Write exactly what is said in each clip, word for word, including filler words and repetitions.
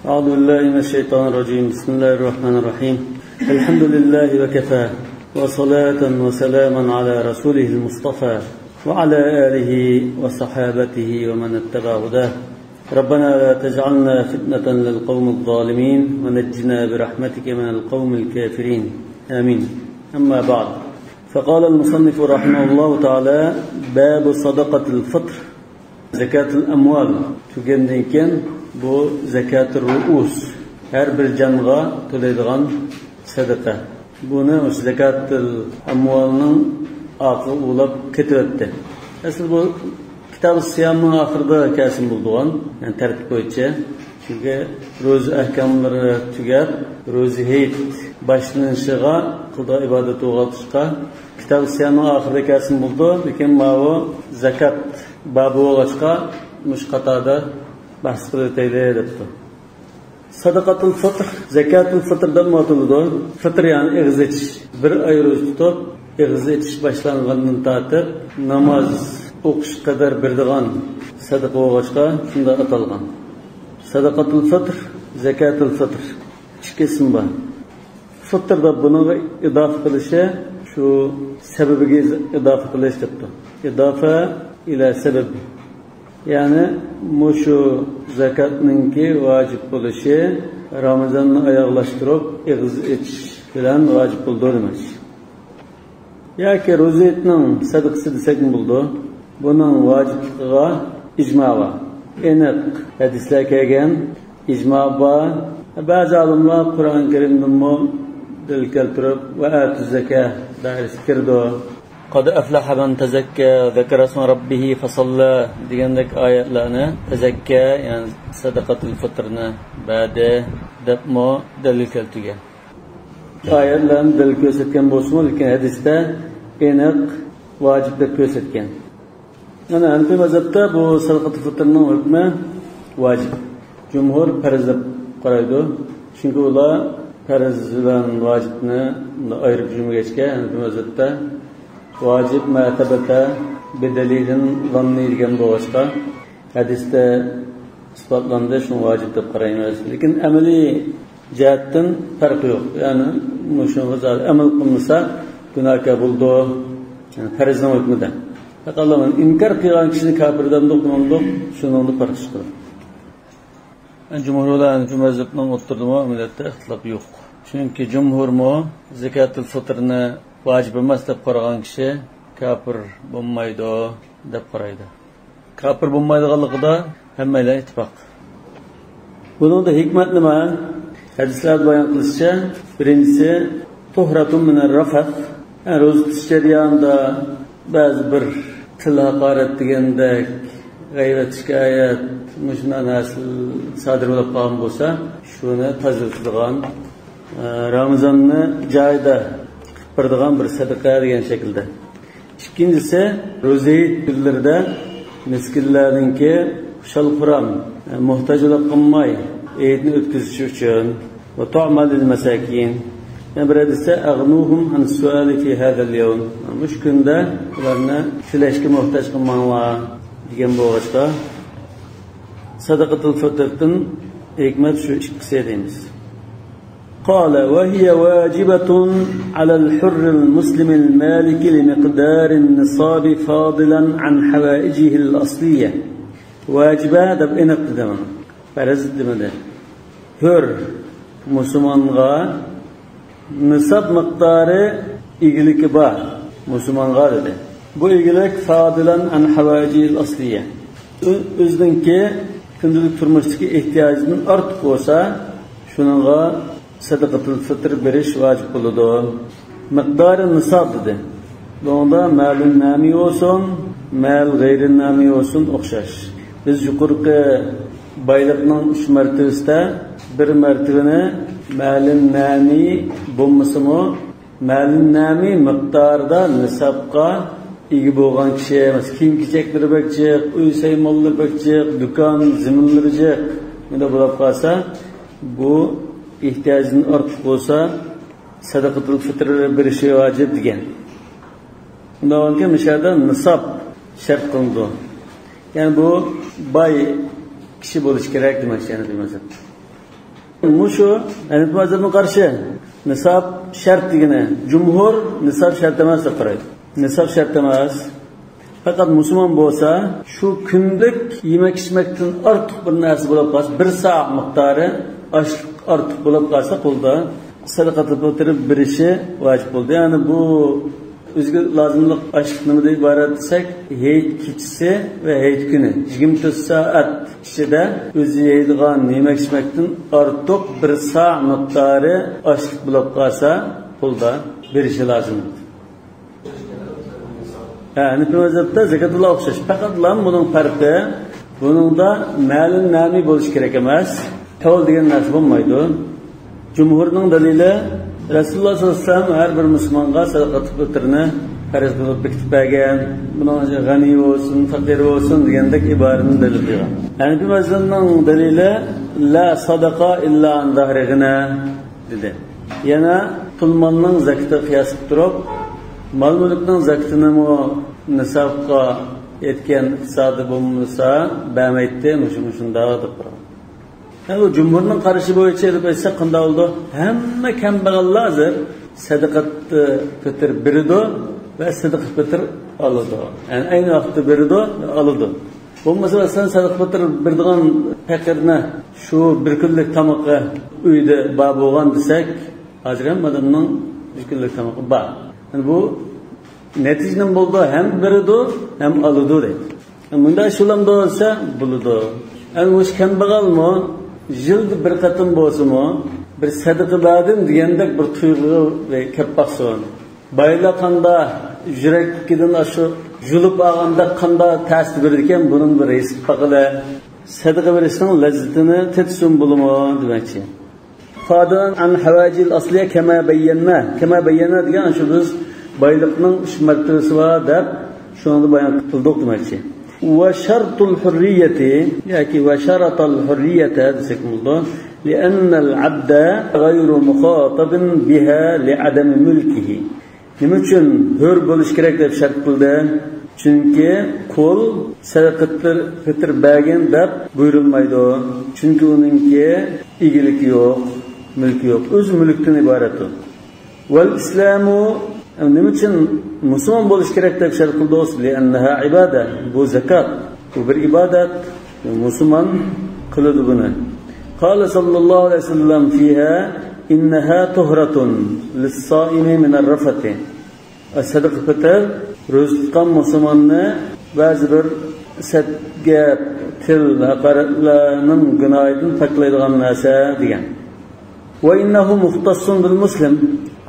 أعوذ بالله من الشيطان الرجيم. بسم الله الرحمن الرحيم. الحمد لله وكفى، وصلاة وسلاما على رسوله المصطفى، وعلى آله وصحابته ومن اتبع هداه. ربنا لا تجعلنا فتنة للقوم الظالمين، ونجنا برحمتك من القوم الكافرين. آمين. أما بعد، فقال المصنف رحمه الله تعالى: باب صدقة الفطر. زكاة الأموال تۈگەندىن كېيىن، بۇ زكاة الرؤوس، ھەر بىر جانغا تۆلەيدىغان سەدىقە. بۇنى مۇشۇ زەكاتۇل ئەمۋالنىڭ ئاخىرى ئۇلاپ كېتىۋەتتى. ئەسلى بۇ كىتاب سىيامنىڭ ئاخىرىدا كەلسىمۇ بولىدىغان، يەنى تەرتىپ بويىچە. چۈنكى روزا ئەھكاملىرى تۈگەپ، روزا ھېيت باشلىنىشىغا قىلىدىغان ئىبادەت بولغاچقا، كىتاب سىيامنىڭ ئاخىرىدا كەلسىمۇ بولىدۇ، لېكىن ماۋۇ زاكات بابى بولغاچقا، مۇشۇ قاتاردا بەھس قىلىۋېتەيلى دەپتۇ. سەدىقەتۇل فىتر، زەكاتۇل فىتر دەپمۇ ئاتىلىدۇ. فىتر يەنى ئېغىز ئېچىش. بىر ئاي روزا تۇتۇپ، ئېغىز ئېچىش باشلانغاندىن تارتىپ ناماز ئوقۇش قەدەر بېرىدىغان سەدىقە بولغاچقا شۇنداق ئاتالغان. سەدىقەتۇل فىتر، زەكاتۇل فىتر. ئىككى ئىسىم بار. فىتر دەپ بۇنىڭغا ئىداپە قىلىشى شۇ سەۋەبىگە ئىداپە قىلىش دەپتۇ. ئىدافە ئىلە سەۋەب. يەنى مۇشۇ زاكاتنىڭكى ۋاجىپ بولۇشى رامىزاننى ئاياغلاشتۇرۇپ ئېغىز ئېچىش بىلەن ۋاجىپ بولىدۇ دېمەكچى. ياكى روزا ھېيتنىڭ سەدىقىسى دېسەكمۇ بولىدۇ. بۇنىڭ ۋاجىپلىقىغا ئىجما بار. ئېنىق ھەدىسلەر كەلگەن، ئىجما بار. بەزى ئالىملار قۇرئان كەرىمدىنمۇ دەلىل كەلتۈرۈپ، ۋە ئاتۇز زەكە دائىرىسىگە كىرىدۇ. قەد ئەفلەھە مەن تەزەككە، ذەكەرە ئىسمە رەببىھى فەسەللە دېگەندەك ئايەتلەرنى، تەزەككە، يەنى سەدىقەتۇل فىترنى بەردى دەپمۇ دەلىل كەلتۈرگەن. ئايەتلەرنى دەلىل كۆرسەتكەن بولسىمۇ، لېكىن ھەدىستە ئېنىق ۋاجىپ دەپ كۆرسەتكەن. مانا ھەنىپىي مەزھەپتە بۇ سەدىقەتۇل فىترنىڭ ھۆكمى ۋاجىپ. جۇمھۇر پەرز دەپ قارايدۇ. چۈنكى ئۇلار پەرز بىلەن ۋاجىپنى ئايرىپ جۈملىگەچكە، ھەنىپىي مەزھەپتە ۋاجىپ ما سەبەتە بىدەلىلىن زاننىي دېگەن بولغاچقا، ھەدىستە ئىسپاتلاندى، شۇڭا ۋاجىپ دەپ قارايمىز. لېكىن ئەمەلىي جەھەتتىن پەرقى يوق. يەنى مۇشۇنىڭغا زادى ئەمەل قىلمىسا گۇناھكار بولىدۇ. يەنى پەرزنىڭ ھۆكمىدە. پەقەت ئىنكار قىلغان كىشىنى كاپىر دەمدۇق، دېمەمدۇق، شۇنىڭدا پەرق چىقىدۇ. جۇمھۇر بىلەن ھەنىپىي مەزھەپنىڭ ئوتتۇرىدىمۇ ئەمەلىيەتتە ئىختىلاپ يوق. چۈنكى جۇمھۇرمۇ زەكاتۇل فىترنى ۋاجىپ ئەمەس دەپ قارىغان كىشى كاپىر بولمايدۇ دەپ قارايدۇ. كاپىر بولمايدىغانلىقىدا ھەممەيلەن ئىتتىپاق. بۇنىڭدا ھېكمەت نېمە؟ ھەدىسلەردە بايان قىلىشىچە، بىرىنچىسى، تۇھرەتۇن مىنەر رەفەس. يەنى روزا تۇتۇش جەريانىدا بەزى بىر تىل ھاقارەت دېگەندەك، غەيۋەت، شىكايەت، مۇشۇنداق نەرسە سادىر بولۇپ قالغان بولسا، شۇنى تازىلىتىدىغان، ئە، رامىزاننى جايىدا قىلىپ بېرىدىغان بىر سەدىقە دېگەن شەكىلدە. ئىككىنچىسى، روزا ھېيت كۈنلىرىدە مىسكىنلەرنىڭكى خۇشال-خۇرام، موھتاج بولۇپ قالماي، ھېيتنى ئۆتكۈزۈشى ئۈچۈن. ۋە تۇئما لىل مەساكىن. يەنە بىر ھەدىستە، ئەغنۇھۇم ئەن سۇئالى فى ھازەل يەۋم. مۇشۇ كۈندە ئۇلارنى تىلەشكە موھتاج قىلماڭلار دېگەن بولغاچقا، سەدىقەتۇل فىتىردىن ھېكمەت شۇ ئىككىسى دەيمىز. قال، وهي واجبة على الحر المسلم المالك لمقدار النصاب فاضلا عن حوائجه الأصلية. ۋاجىبە دەپ ئېنىق دېدى مانا. پەرز دېمىدى. ھۆر مۇسۇلمانغا نىساب مىقدارى ئىگىلىكى بار مۇسۇلمانغا دېدى. بۇ ئىگىلىك فادىلەن ئەن ھەۋايىجىل ئەسلىيە. ئۆ-، ئۆزىنىڭكى كۈندىلىك تۇرمۇشتىكى ئېھتىياجىدىن ئارتۇق بولسا، شۇنىڭغا سەدىقەتۇل فىتر بېرىش ۋاجىپ بولىدۇ. مىقدارى نىساب دېدى. بۇنىڭدا مالۇن نامى بولسۇن، مال غەيرى نامى بولسۇن ئوخشاش. بىز يۇقىرىقى بايلىقنىڭ ئۈچ مەرتىۋىسىدە بىر مەرتىۋىنى مالۇن نامى بولمىسىمۇ، مالۇن نامى مىقدارىدا نىسابقا ئىگە بولغان كىشى، مەسىلەن، كىيىم-كېچەكلىرى بەك جىق، ئۆي سايمانلىرى بەك جىق، دۇكان زېمىنلىرى جىق، مۇنداق بولۇپ قالسا، بۇ ئېھتىياجدىن ئارتۇق بولسا، سەدىقەتۇل فىتر بېرىشى ۋاجىپ دېگەن. ئۇنداق بولغانكەن، مۇشۇ يەردە نىساب شەرت قىلىنىدۇ. يەنى بۇ باي كىشى بولۇشى كېرەك دېمەكچى، يەنى بىر مەزھەپ. مۇشۇ ھەنىفىي مەزھەپنىڭ قارىشى نىساب شەرت دېگىنى، جۇمھۇر نىساب شەرت ئەمەس دەپ قارايدۇ. نىساب شەرت ئەمەس. پەقەت مۇسۇلمان بولسا، شۇ كۈنلۈك يېمەك-ئىچمەكتىن ئارتۇق بىر نەرسە بولۇپ قالسا، بىر سا مىقدارى ئاشلىق ئارتۇق بولۇپ قالسا، قولدا سەدىقەتۇل پىتىر بېرىشى ۋاجىپ بولدى. يەنى بۇ ئۆزىگە لازىملىق ئاشلىق نېمىدىن ئىبارەت دېسەك، ھېيت كېچىسى ۋە ھېيت كۈنى يىگىرمە تۆت سائەت ئىچىدە ئۆزى يەيدىغان يېمەك-ئىچمەكتىن ئارتۇق بىر سا مىقدارى ئاشلىق بولۇپ قالسا، قولدا بېرىشى لازىم. ھە، ھەنىپىي مەزھەپتە زەكات بىلەن ئوخشاش. پەقەتلا بۇنىڭ پەرقى، بۇنىڭدا مالۇن نامى بولۇشى كېرەك ئەمەس. تاۋۇل دېگەن نەرسە بولمايدۇ. جۇمھۇرنىڭ دەلىلى، رەسۇلۇللاھ سەللەللاھۇ ئەلەيھى ۋەسەللەم ھەر بىر مۇسۇلمانغا سەدىقەتۇل پىتىرنى پەرز قىلىپ بېكىتىپ بەرگەن. بۇنىڭ ئىچىدە غەنى بولسۇن، پەقىر بولسۇن دېگەندەك ئىبارىنى دەلىل قىلغان. ھەنىپىي مەزھەپنىڭ دەلىلى، لا سەدەقە ئىللا ئەن زەھرى غىنە دېدى. يەنە پۇل-مالنىڭ زەكىتىگە قىياس قىلىپ تۇرۇپ، مال-مۈلۈكنىڭ زەكىتىنىمۇ نىسابقا يەتكەن ئىقتىسادى بولمىسا بەرمەيتتى، مۇشۇ، مۇشۇنداق دەپ تۇرغان. يەنى بۇ جۇمھۇرنىڭ قارىشى بويىچە ئېلىپ ئېيتساق قانداق بولىدۇ؟ ھەممە كەمبەغەللەر ھازىر سەدىقەتۇل پىتىر بېرىدۇ ۋە سەدىقەتۇل پىتىر ئالىدۇ. يەنى ئەينى ۋاقىتتا بېرىدۇ ۋە ئالىدۇ. بولمىسا، مەسىلەن، سەدىقە پىتىر بېرىدىغان پەقىرنى شۇ بىر كۈنلۈك تامىقى ئۆيدە بار بولغان دېسەك، ھازىر ھەممە ئادەمنىڭ بىر كۈنلۈك تامىقى بار. يەنى بۇ نەتىجە نېمە بولىدۇ؟ ھەم بېرىدۇ، ھەم ئالىدۇ دەيدۇ. مۇنداق ئىش بولامدۇ دېسە، بولىدۇ. يەنى مۇشۇ كەمبەغەلمۇ يىلدا بىر قېتىم بولسىمۇ، بىر سەدىقە بەردىم دېگەندەك بىر تۇيغۇغا كەپ باقسۇن. بايلار قاندا يۈرەككىدىن ئاشۇ يۇلۇپ ئالغاندەك قاندا تەستە بېرىدىكەن، بۇنىڭ بىر ھېس قىلىپ باقىلى. سەدىقە بېرىشنىڭ لەززىتىنى تېتىسۇن بولىمۇ دېمەكچى. فاضلا عن حوازي الأصلية كما بينا، كما بينا دېگەن شۇ بىز بايلىقنىڭ ئۈچ مەرتىۋىسى بار دەپ شۇنىڭدا بايان قىلدۇق دېمەكچى. وشرط الحرية ياكى وشرط الحرية دېسەك بولىدۇ. لأن العبد غير مخاطب بها لعدم ملكه. نېمە ئۈچۈن ھۆر بولۇش كېرەك دەپ شەرت قىلدى؟ چۈنكى قۇل سەدىقەتۇل پىتىر بەرگىن دەپ بۇيرۇلمايدۇ. چۈنكى ئۇنىڭكى ئىگىلىكى يوق، مۈلكى يوق. ئۆز مۈلكتىن ئىبارەتتۇر. والإسلام، نېمە ئۈچۈن مۇسۇلمان بولۇش كېرەك دەپ شەرت قىلدى؟ لأنها عبادة، بۇ زاكات، بۇ بىر ئىبادەت. مۇسۇلمان قىلىدۇ بۇنى. قال صلى الله عليه وسلم فيها: إنها طهرة للصائم من الرفث. سەدىقە پىتىر روزا تۇتقان مۇسۇلماننى بەزى بىر سەت گەپ، تىل، ھاقارەتلەرنىڭ گۇناھىدىن پاكلايدىغان نەرسە دېگەن. وإنه مختص بالمسلم.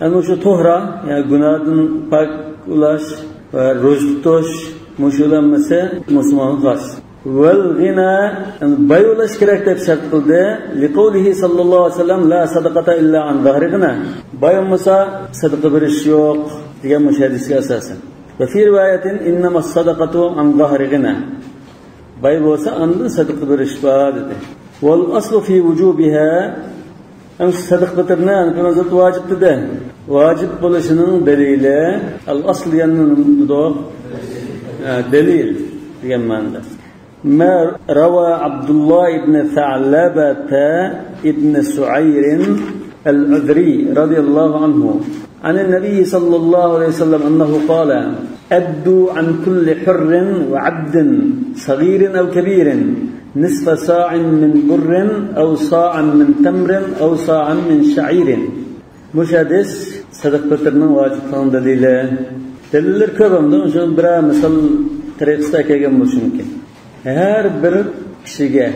ئەنە شۇ تۇھرا، يەنى گۇناھدىن پاكلاش ۋە روزا تۇتۇش، مۇشۇلار ھەممىسى مۇسۇلمانغا خاس. والغنى، يەنى باي بولۇش كېرەك دەپ شەرت قىلدى. لقوله صلى الله عليه وسلم: لا صدقة إلا عن ظهر غنى. باي بولمىسا سەدىقە بېرىش يوق دېگەن مۇشۇ ھەدىسكە ئاساسەن. وفي رواية: إنما الصدقة عن ظهر غنى. باي بولسا ئاندىن سەدىقە بېرىش بار دېدى. والأصل في وجوبها، ئەمدى سەدىقە پىتىرنى ھەنىپىي مەزھەپتە ۋاجىپ دېدى. ۋاجىپ بولۇشىنىڭ دەلىلى، الأصل دېگەننى نېمە دېدۇق؟ ھە، دەلىل دېگەن مەنىدە. ما روى عبد الله بن ثعلبة بن سعير العذري رضي الله عنه عن النبي صلى الله عليه وسلم أنه قال: أدوا عن كل حر وعبد صغير أو كبير نصف صاع من بر أو صاعا من تمر أو صاعا من شعير. مۇشۇ ھەدىس سەدىقە پىتىرنىڭ ۋاجىپلىقىنىڭ دەلىلى. دەلىللىرى كۆپ ئەمدى، شۇ بىرەر مىسال تەرىقىسىدە كەلگەن بولۇشى مۇمكىن. ھەر بىر كىشىگە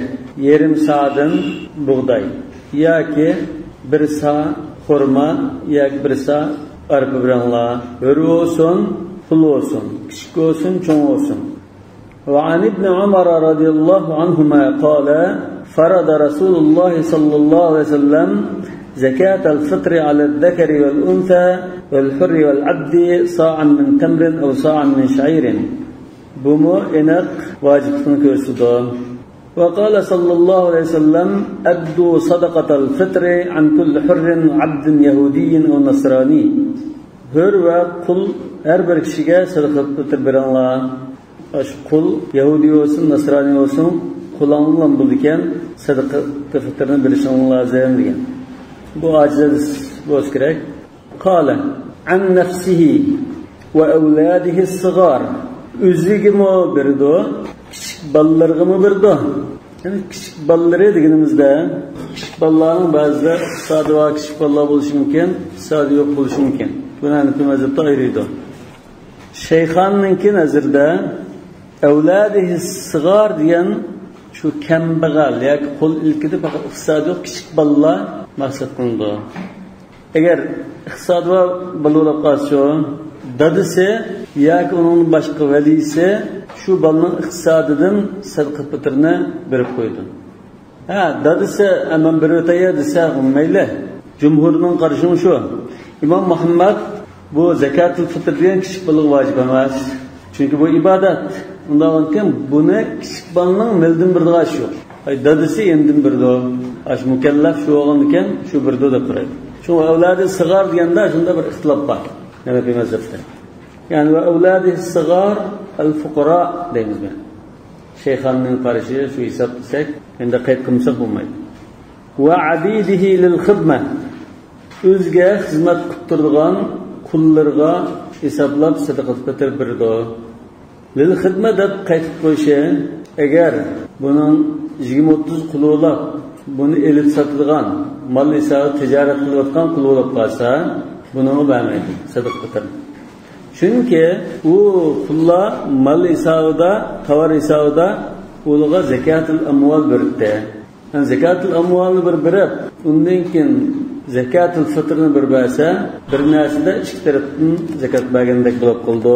يېرىم سادىن بۇغداي ياكى بىر سا خورما ياكى بىر سا ئارپا بېرىڭلار. ھۆر بولسۇن، قۇل بولسۇن، كىچىك بولسۇن، چوڭ بولسۇن. وعن ابن عمر رضي الله عنهما قال: فرض رسول الله صلى الله عليه وسلم زكاة الفطر على الذكر والأنثى والحر والعبد صاعا من تمر أو صاعا من شعير. بۇمۇ ئېنىق ۋاجىپلىقنى كۆرسىتىدۇ. وقال صلى الله عليه وسلم: أدوا صدقة الفطر عن كل حر وعبد يهودي أو نصراني. ھۆر ۋە قۇل ھەر بىر كىشىگە سەدىقە پىتىر بېرىڭلار. ئاشۇ قۇل يەھۇدىي بولسۇن، نەسرانىي بولسۇن، پۇلاڭلام بولىدىكەن، سەدىقە فىتىرنى بېرىشىڭ لازىم دېگەن. بۇ ئاجىز ھەدىس بولسا كېرەك. قال عن نفسه وأولاده الصغار. ئۆزىگىمۇ بېرىدۇ، كىچىك بالىلىرىغىمۇ بېرىدۇ. يەنى كىچىك بالىلىرى دېگىنىمىزدە، كىچىك بالىلارنىڭ بەزىدە ئىقتىسادى بار كىچىك بالىلار بولۇشى مۇمكىن، ئىقتىسادى يوق بولۇشى مۇمكىن. بۇنى ھەنىپىي مەزھەپتە ئايرىيدۇ. شەيخاننىڭكى نەزىرىدە ئەۋلادىھى سىغار دېگەن شۇ كەمبەغەل ياكى قول ئىلكىدە پەقەت ئىقتىسادى يوق كىچىك بالىلار مەقسەت قىلىنىدۇ. ئەگەر ئىقتىسادى بار بالا بولۇپ قالسا، شۇ دادىسى ياكى ئۇنىڭدىن باشقا ۋەلىسى شۇ بالىنىڭ ئىقتىسادىدىن سەدىقە پىتىرنى بېرىپ قويىدۇ. ھە، دادىسى، «ئە، مەن بېرىۋېتەي» دېسە، مەيلى. جۇمھۇرنىڭ قارىشى شۇ. ئىمام مۇھەممەد، بۇ زەكاتۇل فىتىر دېگەن كىچىك بالىغا ۋاجىپ ئەمەس. چۈنكى بۇ ئىبادەت. ئۇنداق بولغاندىكىن بۇنى كىچىك بالىنىڭ مېلىدىن بېرىدىغان ئىشى يوق. ئاي، دادىسى يېنىدىن بېرىدۇ. ئاشۇ مۇكەللەپ شۇ بولغاندىكىن شۇ بېرىدۇ دەپ قارايدۇ. شۇڭا ئەۋلادى سىغار دېگەندە شۇنداق بىر ئىختىلاپ بار ھەنەپىي مەزھەپتە. يەنى ۋە ئەۋلادى سىغار ئەل فۇقرا دەيمىز بۇ. شەيخاننىڭ قارىشى شۇ ھېساب دېسەك، ئەمدى قەيت قىلمىساق بولمايدۇ. ۋە ئەبىدىھى لىل خىدمە. ئۆزىگە خىزمەت قىلىپ تۇرىدىغان قۇللىرىغا ھېسابلاپ سەدىقەت پىتىر بېرىدۇ. لىل خىدمە دەپ قەيت قىلىپ قويۇشى، ئەگەر بۇنىڭ يىگىرمە ئوتتۇز قۇلى بولۇپ، بۇنى ئېلىپ ساتىدىغان، مال ھېسابى تىجارەت قىلىۋاتقان قۇلى بولۇپ قالسا، بۇنىڭغا بەرمەيدۇ سەدىقە پىتىرنى. چۈنكى ئۇ قۇللار مال ھېسابىدا، تاۋار ھېسابىدا ئۇلىغا زەكاتۇل ئەمۋال بېرىپتۇ. يەنى زەكاتۇل ئەمۋالنى بىر بېرىپ، ئۇندىن كېيىن زەكاتۇل فىتىرنى بىر بەرسە، بىر نەرسىدە ئىككى تەرەپتىن زەكات بەرگەندەك بولۇپ قالىدۇ.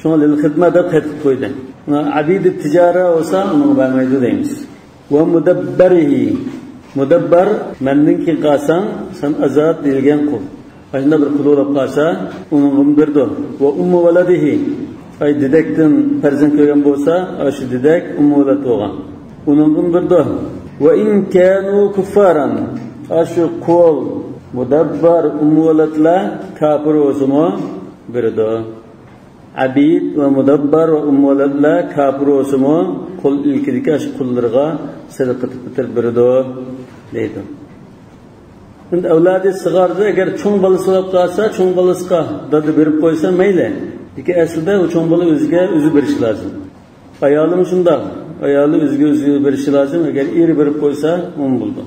شۇڭا لىل خىدمە دەپ قەيت قىلىپ قويدى. ئەبىدى تىجارە بولسا، ئۇنىڭغا بەرمەيدۇ دەيمىز. ۋە مۇدەببەرىھى. مۇدەببەر، مەندىن كېيىن قالساڭ، سەن ئازاد دېيىلگەن قۇل. ئاشۇنداق بىر قۇل بولۇپ قالسا، ئۇنىڭغىمۇ بېرىدۇ. ۋە ئۇممۇ ۋەلەدىھى. ئاي، دېدەكتىن پەرزەنت كۆرگەن بولسا، ئاشۇ دېدەك ئۇممۇ ۋەلەد بولغان. ئۇنىڭغىمۇ بېرىدۇ. ۋە ئىن كانۇ كۇففارەن. ئاشۇ قۇل، مۇدەببەر، ئۇممۇ ۋەلەدلەر كاپىر بولسىمۇ بېرىدۇ. ئەبىد ۋە مۇدەببەر ۋە ئۇممۇ ۋەلەدلەر كاپىر بولسىمۇ، قۇل ئىلكىدىكى ئاشۇ قۇللىرىغا سەدىقە پىتىر بېرىدۇ، دەيدۇ. ئەمدى ئەۋلادى سىغاردا ئەگەر چوڭ بالىسى بولۇپ قالسا، چوڭ بالىسىغا دادا بېرىپ قويسا مەيلى. لېكىن ئەسلىدە ئۇ چوڭ بالا ئۆزىگە ئۆزى بېرىشى لازىم. ئايالىمۇ شۇنداق. ئايالى ئۆزىگە ئۆزى بېرىشى لازىم. ئەگەر ئېرى بېرىپ قويسا، ئۇمۇ بولىدۇ.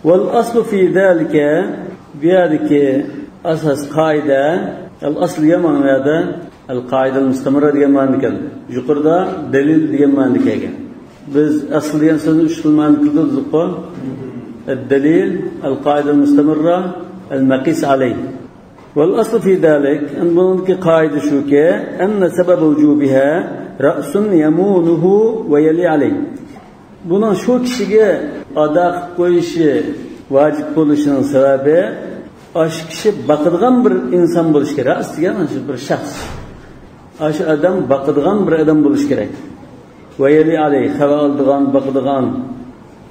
ۋەل ئەسلۇ فى زالىكە، بۇ يەردىكى ئاساس قائىدە، ئەل ئەسلى دېگەن مانا بۇ يەردە ئەل قائىدە ئەل مۇستەمىررە دېگەن مەنىدە كەلدى. يۇقىرىدا دەلىل دېگەن مەنىدە كەلگەن. بىز ئەسلى دېگەن سۆزنى ئۈچ خىل مەنىدە كېلىدۇ دېدۇققۇ. ئەد دەلىل، ئەل قائىدە ئەل مۇستەمىررە، ئەل مەقىس ئەلەيھ. ۋەل ئەسلۇ فى زالىك، ئەمدى بۇنىڭدىكى قائىدە شۇكى، ئەننە سەبەبە ۋۇجۇبىھا رەئسۇن يەمۇنۇھۇ ۋە يەلى ئەلەيھ. بۇنىڭ شۇ كىشىگە ئادا قىلىپ قويۇشى ۋاجىپ بولۇشىنىڭ سەۋەبى، ئاشۇ كىشى باقىدىغان بىر ئىنسان بولۇشى كېرەك. رەئس دېگەن شۇ بىر شەخس. ئاشۇ ئادەم باقىدىغان بىر ئادەم بولۇشى كېرەك. ۋە يەلى ئەلەيھ، خەۋەر ئالىدىغان، باقىدىغان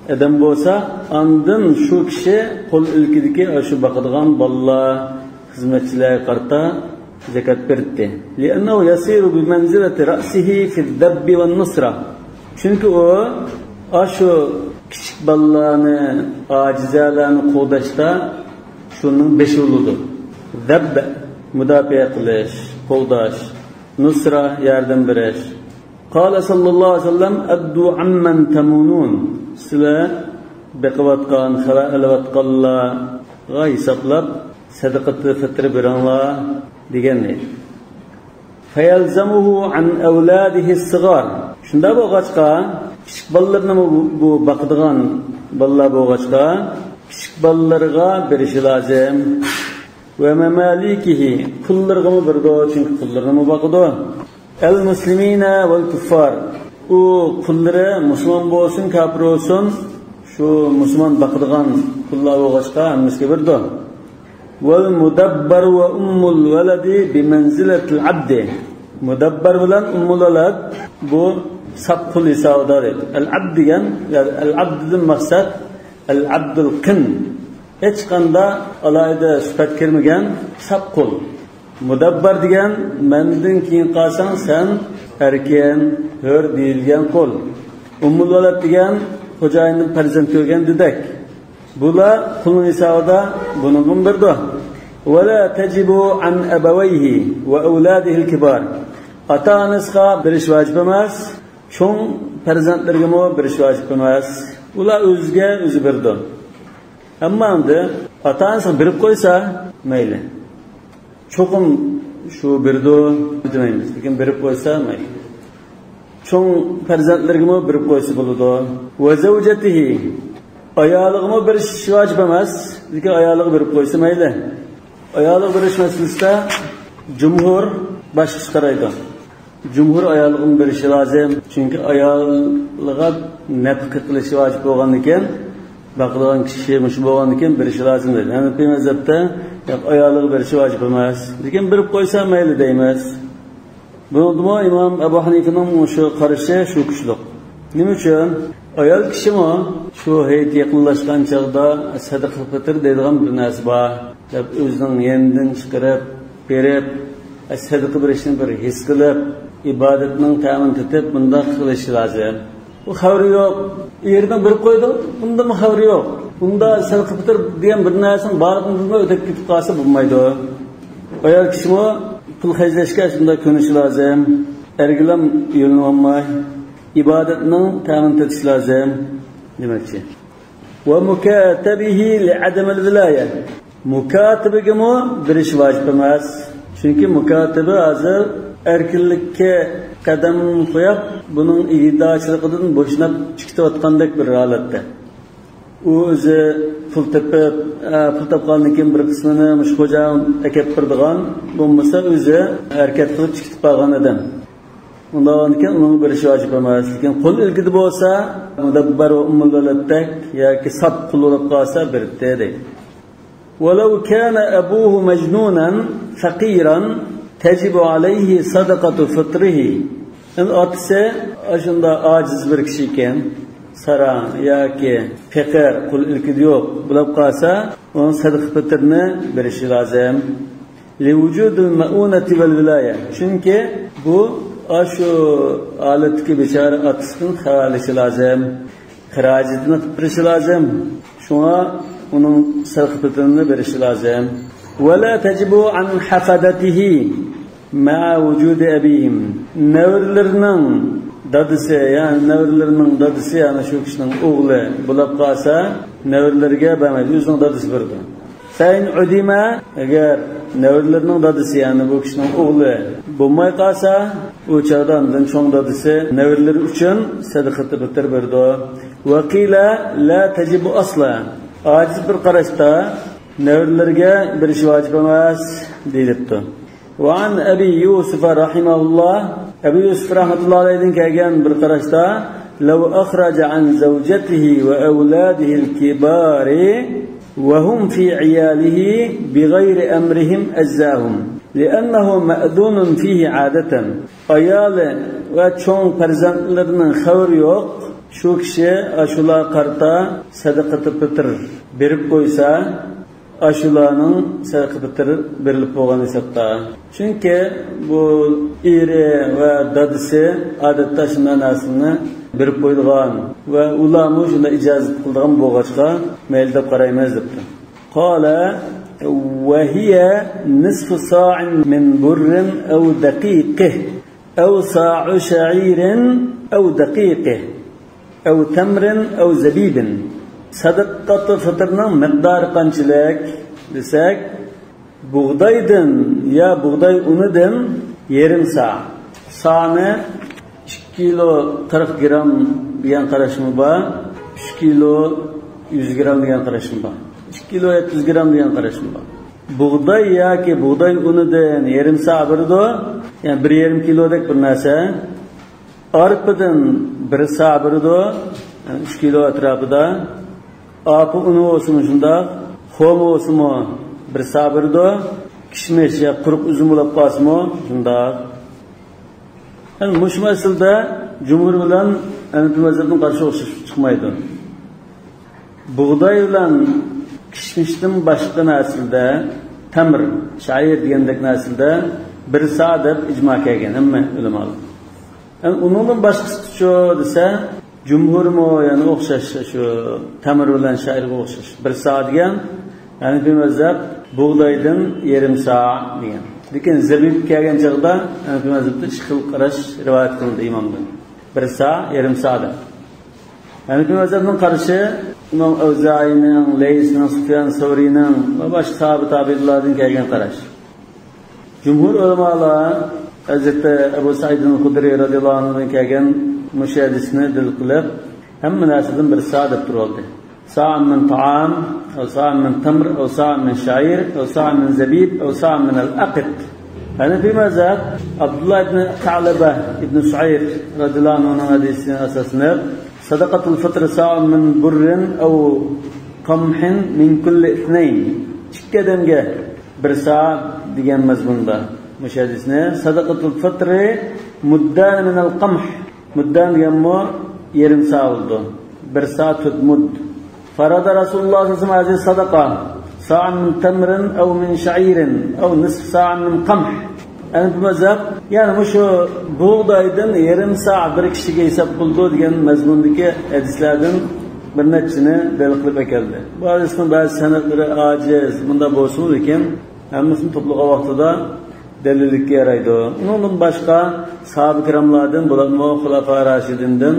ئادەم بولسا، ئاندىن شۇ كىشى قۇل ئىلكىدىكى ئاشۇ باقىدىغان بالىلار، خىزمەتچىلەرگە قارىتا زەكات بېرىدۇ. لىئەننەھۇ يەسىرۇ بىمەنزىلەتى رەئسىھى فىددەببى ۋەننۇسرا. چۈنكى ئۇ ئاشۇ كىچىك بالىلارنى، ئاجىزەلەرنى قوغداشتا شۇنىڭ بېشى بولىدۇ. دەببە، مۇداپىئە قىلىش، قوغداش، نۇسرا، ياردەم بېرىش. قال سەللەللاھۇ ئەلەيھى ۋەسەللەم، ئەددۇ ئەممەن تەمۇنۇن. سىلەر بېقىۋاتقان، خەۋەر ئېلىۋاتقانلارغا ھېسابلاپ سەدىقەتۇل فىتىر بېرىڭلار دېگەن ئىدى. فەيەلزەمۇھۇ ئەن ئەۋلادىھىس سىغار. شۇنداق بولغاچقا، كىچىك بالىلىرىنىمۇ بۇ، بۇ باقىدىغان بالىلار بولغاچقا، كىچىك بالىلىرىغا بېرىشى لازىم. ۋە مەمالىكىھى، قۇللىرىغىمۇ بېرىدۇ، چۈنكى قۇللىرىنىمۇ باقىدۇ. ئەل مۇسلىمىنە ۋەل كۇففار. ئۇ قۇللىرى مۇسۇلمان بولسۇن، كاپىر بولسۇن، شۇ مۇسۇلمان باقىدىغان قۇللار بولغاچقا ھەممىسىگە بېرىدۇ. ۋەل مۇدەببەر ۋە ئۇممۇل ۋەلەدى بىمەنزىلەتىل ئەبدى. مۇدەببەر بىلەن ئۇممۇل ۋەلەد بۇ ساپ قۇل ھېسابىدا دەيدۇ. ئەل ئەبد دېگەن، ئەل ئەبدىدىن مەقسەت ئەل ئەبدۇل قىن. ھېچقانداق ئالاھىدە سۈپەت كىرمىگەن ساپ قۇل. مۇدەببەر دېگەن، مەندىن كېيىن قالساڭ سەن ئەركىن، ھۆر دېيىلگەن قۇل. ئۇممۇل ۋەلەد دېگەن خوجايىندىن پەرزەنت كۆرگەن دېدەك. بۇلار قۇلنىڭ ھېسابىدا بۇنىڭغىمۇ بېرىدۇ. ولا تجب عن أبويه وأولاده الكبار. ئاتا-ئانىسىغا بېرىش ۋاجىپ ئەمەس، چوڭ پەرزەنتلىرىگىمۇ بېرىش ۋاجىپ ئەمەس. ئۇلار ئۆزىگە ئۆزى بېرىدۇ. ئەمما ئەمدى ئاتا-ئانىسىغا بېرىپ قويسا مەيلى. چوقۇم شۇ بېرىدۇ دېمەيمىز، لېكىن بېرىپ قويسا مەيلى. چوڭ پەرزەنتلىرىگىمۇ بېرىپ قويسا بولىدۇ. وزوجته. ئايالىغىمۇ بېرىش ۋاجىپ ئەمەس، لېكىن ئايالىغا بېرىپ قويسا مەيلى. ئايالىغا بېرىش مەسىلىسىدە جۇمھۇر باشقىچە قارايدۇ. جۇمھۇر ئايالىغىمۇ بېرىشى لازىم. چۈنكى ئايالىغا نەپىقە قىلىشى ۋاجىپ بولغاندىكىن، باقىدىغان كىشى مۇشۇ بولغاندىكىن بېرىشى لازىم دەيدۇ. ھەنەفىي مەزھەپتە ياق، ئايالىغا بېرىشى ۋاجىپ ئەمەس. لېكىن بېرىپ قويسا مەيلى دەيمىز. بۇنىڭدىمۇ ئىمام ئەبۇ ھەنىفىنىڭ مۇشۇ قارىشى شۇ كۈچلۈك. نېمە ئۈچۈن؟ ئايال كىشىمۇ شۇ ھېيت يېقىنلاشقان چاغدا سەدىقە پىتىر دەيدىغان بىر نەرسە بار دەپ ئۆزىنىڭ يېنىدىن چىقىرىپ بېرىپ، سەدىقە بېرىشنى بىر ھېس قىلىپ، ئىبادەتنىڭ تەمىنى تېتىپ، بۇنداق قىلىشى لازىم. بۇ خەۋىرى يوق. ئېرىنىڭ بېرىپ قويىدۇ، بۇندىمۇ خەۋىرى يوق. بۇندا سەدىقە پىتىر دېگەن بىر نەرسىنىڭ بارلىقىنى بىلمەي ئۆتۈپ كېتىپ قالسا بولمايدۇ. ئايال كىشىمۇ پۇل خەجلەشكە شۇنداق كۆنۈشى لازىم. ئەرگىلەم يۆلىنىۋالماي، ئىبادەتنىڭ تەمىنى تېتىش لازىم دېمەكچى. ومكاتبه لعدم الولاية. مۇكاتىبىگىمۇ بېرىش ۋاجىپ ئەمەس. چۈنكى مۇكاتىبى ھازىر ئەركىنلىككە قەدەم قويۇپ، بۇنىڭ ئىگىدارچىلىقىدىن بوشىنىپ چىقىۋاتقاندەك بىر ھالەتتە. ئۇ ئۆزى پۇل تېپىپ، ئە، پۇل تاپقاندىن كېيىن بىر قىسمىنى مۇشۇ خوجا ئەكەپ بېرىدىغان، بولمىسا ئۆزى ھەرىكەت قىلىپ چىقىپ بارغان ئادەم. ئۇنداق بولغاندىكىن ئۇنىڭغا بېرىش ۋاجىپ ئەمەس. لېكىن قۇل ئىلكىدە بولسا، مۇدەببەر ۋە ئۇممۇل ۋەلەدتەك ياكى ساپ قۇل بولۇپ قالسا بېرىپتۇ دەيدۇ. ولو كان أبوه مجنونا فقيرا تجب عليه صدقة فطره. ئەمدى ئاتىسى ئاشۇنداق ئاجىز بىر كىشى ئىكەن، ساراڭ ياكى پېقىر، قۇل ئىلكىدە يوق بولۇپ قالسا، ئۇنىڭ سەدىقە پىتىرنى بېرىشى لازىم. لوجود المؤونة والولاية. چۈنكى بۇ ئاشۇ ھالەتتىكى بىچارە ئاتىسىدىن خەۋەرلىشى لازىم. خىراجىتىنى قىلىپ بېرىشى لازىم. شۇڭا ئۇنىڭ سەدىقە پىتىرىنى بېرىشى لازىم. ولا تجب عن حفدته مع وجود أبيهم. نەۋرىلىرىنىڭ دادىسى، يەنى نەۋرىلىرىنىڭ دادىسى، يەنى شۇ كىشىنىڭ ئوغلى بولۇپ قالسا، نەۋرىلىرىگە بەرمەيدۇ، ئۆزىنىڭ دادىسى بېرىدۇ. فإن عدم، ئەگەر نەۋرىلىرىنىڭ دادىسى، يەنى بۇ كىشىنىڭ ئوغلى بولماي قالسا، ئۇ چاغدا ئاندىن چوڭ دادىسى نەۋرىلىرى ئۈچۈن سەدىقە پىتىر بېرىدۇ. وقيل لا تجب أصلا. ئاجىز بىر قاراشتا نەۋرىلىرىگە بېرىش ۋاجىپ ئەمەس دېيىلىپتۇ. وعن أبي يوسف رحمه الله، ئەبۇ يۈسۈپ رەھمەتۇللا ئەلەيھىدىن كەلگەن بىر قاراشتا، لو أخرج عن زوجته وأولاده الكبار وهم في عياله بغير أمرهم أجزأهم، لأنه مأذون فيه عادة. ئايالى ۋە چوڭ پەرزەنتلىرىنىڭ خەۋىرى يوق، شۇ كىشى ئاشۇلارغا قارىتا سەدىقىتى پىتىر بېرىپ قويسا، ئاشۇلارنىڭ سەدىقە پىتىر بېرىلىپ بولغان ھېسابتا. چۈنكى بۇ ئېرى ۋە دادىسى ئادەتتە شۇنداق نەرسىلەرنى بېرىپ قويىدىغان ۋە ئۇلارمۇ شۇنداق ئىجازەت قىلىدىغان بولغاچقا، مەيلى دەپ قارايمىز دەپتۇ. قال وهي نصف صاع من بر أو دقيقه أو صاع شعير أو دقيقه أو تمر أو زبيب. سەدىقەتۇ فىتىرنىڭ مىقدارى قانچىلىك دېسەك، بۇغدايدىن يا بۇغداي ئۇنىدىن يېرىم سا. سانى ئىككى كىلو قىرىق گرام دېگەن قاراشمۇ بار، ئۈچ كىلو يۈز گرام دېگەن قاراشمۇ بار، ئىككى كىلو يەتتە يۈز گرام دېگەن قاراشمۇ بار. بۇغداي ياكى بۇغداي ئۇنىدىن يېرىم سا بېرىدۇ، يەنى بىر يېرىم كىلودەك بىر نەرسە. ئارپىدىن بىر سا بېرىدۇ، يەنى ئۈچ كىلو ئەتراپىدا. ئارپا ئۇنى بولسىمۇ شۇنداق، خورما بولسىمۇ بىر سا بېرىدۇ، كىشمىش يا قۇرۇق ئۈزۈم بولۇپ قالسىمۇ شۇنداق. يەنى مۇشۇ مەسىلىدە جۇمھۇر بىلەن ھەنەفىي مەزھەپنىڭ قارىشى ئوخشاش چىقمايدۇ. بۇغداي بىلەن كىشمىشتىن باشقا نەرسىلەردە، تەمر، شائىر دېگەندەك نەرسىلەردە بىر سا دەپ ئىجما كەلگەن ھەممە ئۆلىمالار. يەنى ئۇنىڭدىن باشقىسىچۇ دېسە، جۇمھۇرمۇ يەنە ئوخشاش، شۇ تەمر بىلەن شەئىرگە ئوخشاش. بىر سا دېگەن، ھەنىفىي مەزھەپ بۇغدايدىن يېرىم سا دېگەن. لېكىن زەبىب كەلگەن چاغدا ھەنىفىي مەزھەپتە ئىككى خىل قاراش رىۋايەت قىلىندى ئىمامدىن. بىر سا، يېرىم سا دەپ. ھەنىفىي مەزھەپنىڭ قارىشى ئىمام ئەۋزائىينىڭ، لەيسنىڭ، سۇفيان سەۋرىينىڭ ۋە باشقا ساھابە تابىئىنلاردىن كەلگەن قاراش. جۇمھۇر ئۆلىمالار ھەزرىتى ئەبۇ سەئىدىل خۇدرىي رەزىياللاھۇ ئەنھۇدىن كەلگەن مۇشۇ ھەدىسنى دەلىل قىلىپ، ھەممە نەرسىدىن بىر سا دەپ تۇرۇۋالدى. ساعا من طعام، أو ساعا من تمر، أو ساعا من شعير، أو ساعا من زبيب، أو ساعا من الأقط. ھەنىفىي مەزھەپ ئابدۇللا ئىبنى سەئلەبە ئىبنى سۇئەير رەزىياللاھۇ ئەنھۇنىڭ ھەدىسىگە ئاساسلىنىپ، صدقة الفطر صاع من بر أو قمح من كل اثنين. ئىككى ئادەمگە بىر سا دېگەن مەزمۇندا مۇشۇ ھەدىسنى، صدقة الفطر مدان من القمح. مۇددان دېگەنمۇ يېرىم سا بولىدۇ. بىر سا تۆت مۇد. فرض رسول الله صلى الله عليه وسلم هذه الصدقة صاعا من تمر أو من شعير أو نصف صاع من قمح. ھەنىفىي مەزھەپ، يەنى مۇشۇ بۇغدايدىن يېرىم سا بىر كىشىگە ھېساب بولىدۇ دېگەن مەزمۇندىكى ھەدىسلەردىن بىر نەچچىنى دەلىل قىلىپ ئەكەلدى. بۇ ھەدىسنىڭ بەزى سەنەدلىرى ئاجىز، مۇنداق بولسىمۇ، لېكىن ھەممىسىنى توپلىغان ۋاقتىدا دەلىللىككە يارايدۇ. ئۇنىڭدىن باشقا ساھابە كىراملاردىن، بولۇپمۇ خۇلەفا راشىدىندىن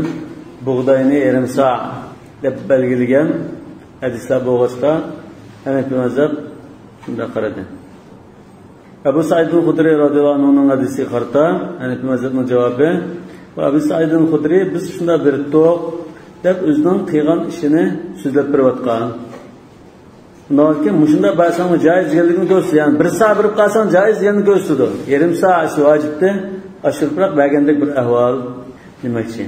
بۇغداينى يېرىم سا دەپ بەلگىلىگەن ھەدىسلەر بولغاچقا، ھەنەفىي مەزھەپ شۇنداق قارىدى. ئەبۇ سەئىدۇل خۇدرىي رەزىياللاھۇ ئەنھۇنىڭ ھەدىسىگە قارىتا، ھەنەفىي مەزھەپنىڭ جاۋابى، بۇ ئەبۇ سەئىدۇل خۇدرىي بىز شۇنداق بېرىپتۇق دەپ ئۆزىنىڭ قىلغان ئىشىنى سۆزلەپ بېرىۋاتقان. شۇنداق ئىكەن، مۇشۇنداق بەرسەڭمۇ جائىز دېگەنلىكىنى كۆرسىتىدۇ. يەنى بىر سا بېرىپ قالساڭ جائىز دېگەننى كۆرسىتىدۇ. يېرىم سا ئاشۇ ۋاجىپتىن ئاشۇرۇپراق بەرگەندەك بىر ئەھۋال دېمەكچى.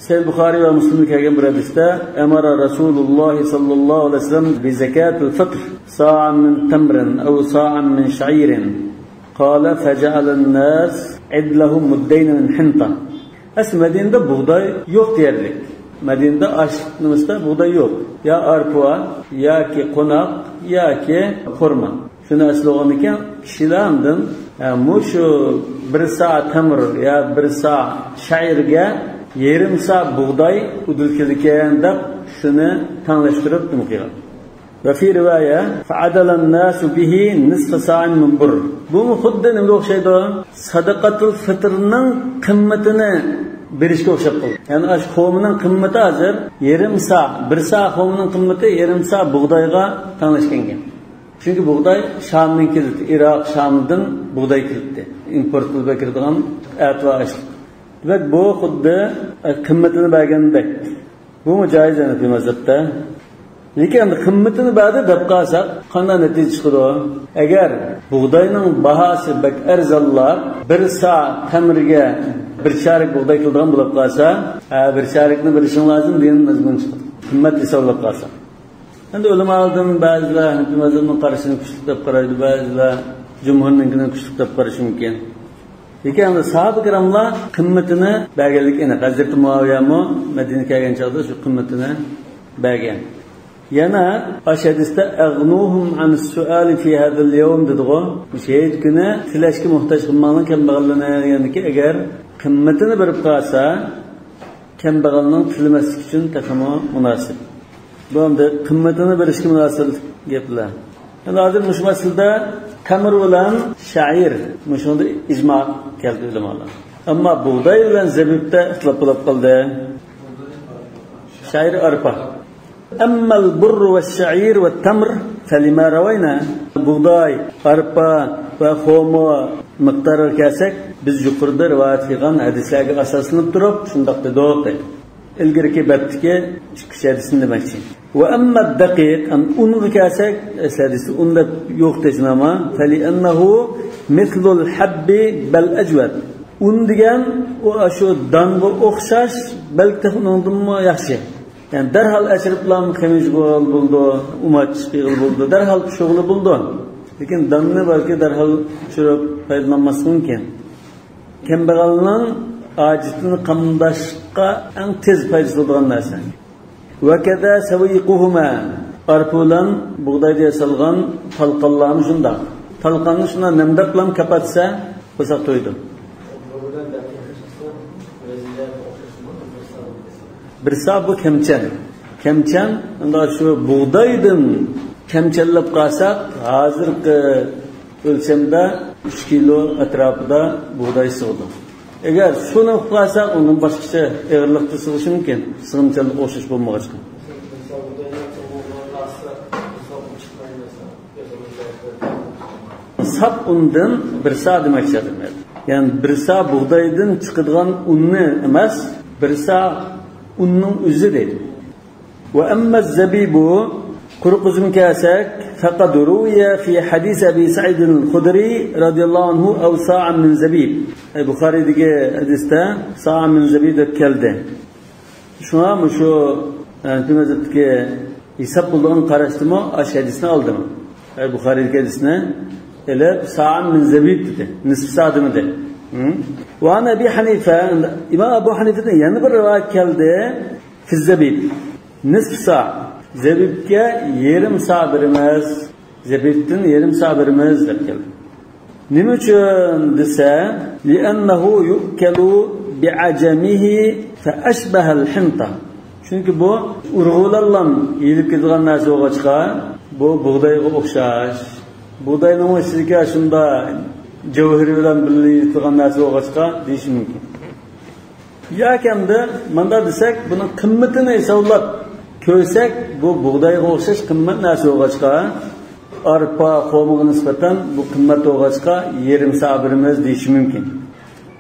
سەھىھ بۇخارىي ۋە مۇسلىمدا كەلگەن بىر ھەدىستە، أمر رسول الله صلى الله عليه وسلم بزكاة الفطر صاعا من تمر أو صاعا من شعير. قال فجعل الناس عدله مدين من حنطة. ئەسلى مەدىنىدە بۇغداي يوق دېيەرلىك. مەدىنىدە ئاشلىق نېمىسىدە بۇغداي يوق. يا ئارپا، ياكى قوناق، ياكى خورما. شۇنى ئەسلى بولغاندىكىن، كىشىلەر ئاندىن، ئە، مۇشۇ بىر سا تەمر يا بىر سا شەئىرگە يېرىم سا بۇغداي ئۇدۇل كېلىدىكەن دەپ، شۇنى تەڭلەشتۈرۈپ نېمە قىلغان. وفي رواية فعدل الناس به نصف صاع من بر. بۇمۇ خۇددى نېمىگە ئوخشايدۇ؟ سەدىقەتۇل فىتىرنىڭ قىممىتىنى بېرىشكە ئوخشاپ قالدى. يەنى ئاشۇ خورمىنىڭ قىممىتى ھازىر يېرىم سا، بىر سا خورمىنىڭ قىممىتى يېرىم سا بۇغدايغا تەڭلەشكەن گەپ. چۈنكى بۇغداي شامدىن كېلىدۇ، ئىراق، شامدىن بۇغداي كېلىدۇ. ئىمپورت قىلىپ كىرىدىغان ئەتىۋار ئاشلىق. دېمەك، بۇ خۇددى، ئە، قىممىتىنى بەرگەندەك. بۇمۇ جائىز ھەنەفىي مەزھەپتە. لېكىن ئەمدى قىممىتىنى بەردى دەپ قالساق، قانداق نەتىجە چىقىدۇ؟ ئەگەر بۇغداينىڭ باھاسى بەك ئەرزانلاپ، بىر سا تەمرىگە بىر چارەك بۇغداي كېلىدىغان بولۇپ قالسا، ھە، بىر چارەكنى بېرىشىڭ لازىم دېگەن مەزمۇن چىقىدۇ. قىممەت ھېسابلاپ قالسا. ئەمدى ئۆلىمالىردىن بەزىلەر ھەنەفىي مەزھەپنىڭ قارىشىنى كۈچلۈك دەپ قارايدۇ، بەزىلەر جۇمھۇرنىڭكىنى كۈچلۈك دەپ قارىشى مۇمكىن. لېكىن ئەمدى ساھابە كىراملار قىممىتىنى بەرگەنلىكى ئېنىق. ھەزرىتى مۇئاۋىيەمۇ مەدىنىگە كەلگەن چاغدا شۇ قىممىتىنى بەرگەن. يەنە ئاشۇ ھەدىستە «أغنوهم عن السؤال في هذا اليوم» دېدىغۇ. مۇشۇ ھېيت كۈنى تىلەشكە موھتاج قىلماڭلار كەمبەغەللەرنى دېگەندىكى، ئەگەر قىممىتىنى بېرىپ قالسا، كەمبەغەلنىڭ تىلىمەسلىكى ئۈچۈن تېخىمۇ مۇناسىپ. بۇ ئەمدى قىممىتىنى بېرىشكە مۇناسىپ گەپلەر. ئەمدى ھازىر مۇشۇ مەسىلىدە تەمر بىلەن شەئىر، مۇشۇنىڭدا ئىجما كەلدى ئۆلىمالار. ئەمما بۇغداي بىلەن زەبىبتە ئىختىلاپ بولۇپ قالدى. شەئىر، ئارپا. أما البر والشعير والتمر فلما روينا. بۇغداي، ئارپا ۋە خورما مىقدارىغا كەلسەك، بىز يۇقىرىدا رىۋايەت قىلغان ھەدىسلەرگە ئاساسلىنىپ تۇرۇپ شۇنداق دېدۇق، دەيدۇ. ئىلگىرىكى بەتتىكى ئىككى ئۈچ ھەدىسنى دېمەكچى. وأما الدقيق، ئەمما ئۇنغا كەلسەك، ئەسلى ھەدىستە ئۇن دەپ يوق دېسىنەما، فلأنه مثل الحب بل أجود. ئۇن دېگەن ئۇ ئاشۇ دانغا ئوخشاش، بەلكى تېخى ئۇنىڭدىنمۇ ياخشى. يەنى دەرھال ئەچىرىپلا خېمىر يۇغىلى بولىدۇ، ئۇماچ قىلغىلى بولىدۇ، دەرھال پىشۇرغىلى بولىدۇ. لېكىن داننى بەلكى دەرھال پىشۇرۇپ پايدىلانماسلىق مۇمكىن. كەمبەغەلنىڭ ھاجىتىنى قامداشقا ئەڭ تېز پايدىسى بولىدىغان نەرسە. وكذا سويقهما، ئارپا بىلەن بۇغدايدىن ياسالغان تالقانلارمۇ شۇنداق. تالقاننى شۇنداق نەمدەپلا كاپاتسا، قورساق تويىدۇ. بۇ بىلەن دەقىق ئوخشاشمۇ؟ رەزىلەت ئوخشاشمۇ؟ بىر سا بۇ كەمچەل. كەمچەل، ئەمدى شۇ بۇغدايدىن كەمچەللەپ قالساق، ھازىرقى ئۆلچەمدە ئۈچ كىلو ئەتراپىدا بۇغداي سىغىدۇ. ئەگەر سۇنى ئۇقۇپ قالساق، ئۇنىڭ باشقىچە ئېغىرلىقتا سىغىشى مۇمكىن. سىغىمچانلىق ئوخشاش بولمىغاچقا. ساپ ئۇندىن بىر سا دېمەكچى ئادەم. يەنى بىر سا بۇغدايدىن چىقىدىغان ئۇننى ئەمەس، بىر سا ئۇننىڭ ئۆزى دەيدۇ. وأما الزبيب، قۇرۇق ئۈزۈم كەلسەك، فقد روي في حديث أبي سعيد الخدري رضي الله عنه أو صاعا من زبيب. ئەي، بۇخارىدىكى ھەدىستە سائا من زبيب دەپ كەلدى. شۇڭا مۇشۇ، ئە، ھەنەفىي مەزھەپتىكى ھېساب بولىدىغان قاراشتىمۇ ئاشۇ ھەدىسنى ئالدىم. ئەي، بۇخارىدىكى ھەدىسنى ئېلىپ، سائا من زبيب دېدى. نىسف سا دېمىدى. ھە؟ وعن أبي حنيفة، ئىمام ئەبۇ ھەنىفىدىن يەنە بىر رىۋايەت كەلدى. في الزبيب نصف صاع. زەبىبكە يېرىم سا بېرىمىز. زەبىبتىن يېرىم سا بېرىمىز دەپ كەلدى. نېمە ئۈچۈن دېسە، لأنه يؤكل بعجمه فأشبه الحنطة. چۈنكى بۇ ئۇرغۇلارلام يېيىلىپ كېتىدىغان نەرسە بولغاچقا، بۇ بۇغدايغا ئوخشاش. بۇغداينىڭ ئىچىدىكى شۇنداق جەۋھىرى بىلەن بىللە يېيىلىدىغان نەرسە بولغاچقا دېيىشى مۇمكىن. ياكى ئەمدى مۇنداق دېسەك، بۇنىڭ قىممىتىنى ھېسابلاپ كۆرسەك، بۇ بۇغدايغا ئوخشاش قىممەت نەرسە بولغاچقا، ئارپا، خورمىغا نىسبەتەن بۇ قىممەت بولغاچقا، يېرىم سا بېرىمىز دېيىشى مۇمكىن.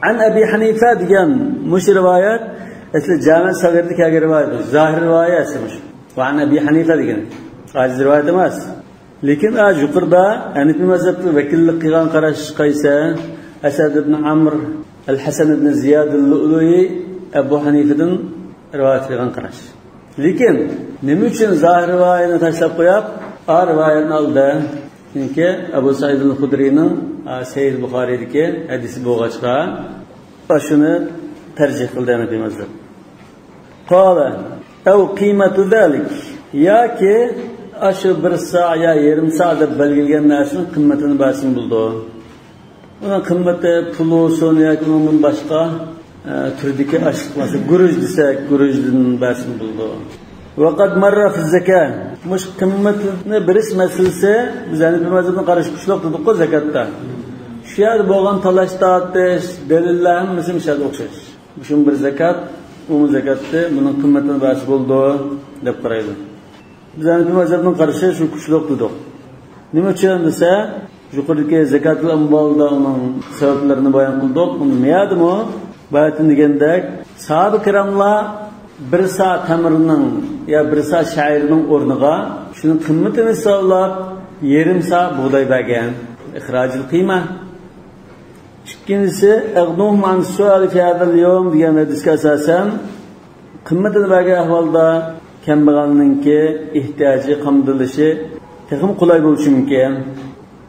عن أبي حنيفة دېگەن مۇشۇ رىۋايەت ئەسلى جامە سەغىردە كەلگەن رىۋايەت، زاھىر رىۋايەت ئەسلى مۇشۇ. وعن أبي حنيفة دېگەن ئاجىز رىۋايەت ئەمەس. لېكىن، ئا، يۇقىرىدا ھەنىفىي مەزھەپكە ۋەكىللىك قىلغان قاراش قايسى؟ ئەسەد ئىبن ئەمر، ئەل-ھەسەن ئىبن زىياد ئەل-لۇئلۇئى ئەبۇ ھەنىفىدىن رىۋايەت قىلغان قاراش. لېكىن نېمە ئۈچۈن زاھىر رىۋايەتنى تاشلاپ قويۇپ، ئا رىۋايەتنى ئالدى؟ چۈنكى ئەبۇ سەئىد ئەل-خۇدرىينىڭ، ئا، سەھىھ بۇخارىدىكى ھەدىسى بولغاچقا، شۇنى تەرجىھ قىلدى ھەنىفىي مەزھەپ. قال، أو قيمة ذلك. ياكى ئاشۇ بىر سا يا يېرىم سا دەپ بەلگىلىگەن نەرسىنىڭ قىممىتىنى بەرسىمۇ بولىدۇ. ئۇنىڭ قىممىتى پۇل بولسۇن ياكى ئۇنىڭدىن باشقا، ئە، تۈردىكى ئاشلىق، مەسىلەن، گۈرۈچ دېسەك، گۈرۈچتىن بەرسىمۇ بولىدۇ. وقد مر في الزكاة. مۇشۇ قىممىتىنى بېرىش مەسىلىسى، بىز ھەنىفىي مەزھەپنى قارىشى كۈچلۈك دېدۇققۇ زاكاتتا. شۇ يەردە بولغان تالاش-تارتىش، دەلىللەر ھەممىسى مۇشۇ يەردە ئوخشاش. مۇشۇمۇ بىر زاكات، ئۇمۇ زاكاتتى، بۇنىڭ قىممىتىنى بەرسە بولىدۇ، دەپ قارايدۇ. بىز ھەنىفىي مەزھەپنىڭ قارىشى شۇ كۈچلۈك دېدۇق. نېمە ئۈچۈن دېسە، يۇقىرىدىكى زاكاتۇل ئەمۋالدا ئۇنىڭ سەۋەبلىرىنى بايان قىلدۇق. ئۇنى مىيادىمۇ باياتىن دېگەندەك، ساھابە كىراملار بىر سا تەمرىنىڭ يا بىر سا شەئىرنىڭ ئورنىغا شۇنىڭ قىممىتىنى ھېسابلاپ، يېرىم سا بۇغداي بەرگەن. إخراج القيمة. ئىككىنچىسى، أغنوهم عن السؤال في هذا اليوم دېگەن ھەدىسكە ئاساسەن، قىممىتىنى بەرگەن ئەھۋالدا كەمبەغەلنىڭكى ئېھتىياجى قامدىلىشى تېخىمۇ قولاي بولۇشى مۇمكىن.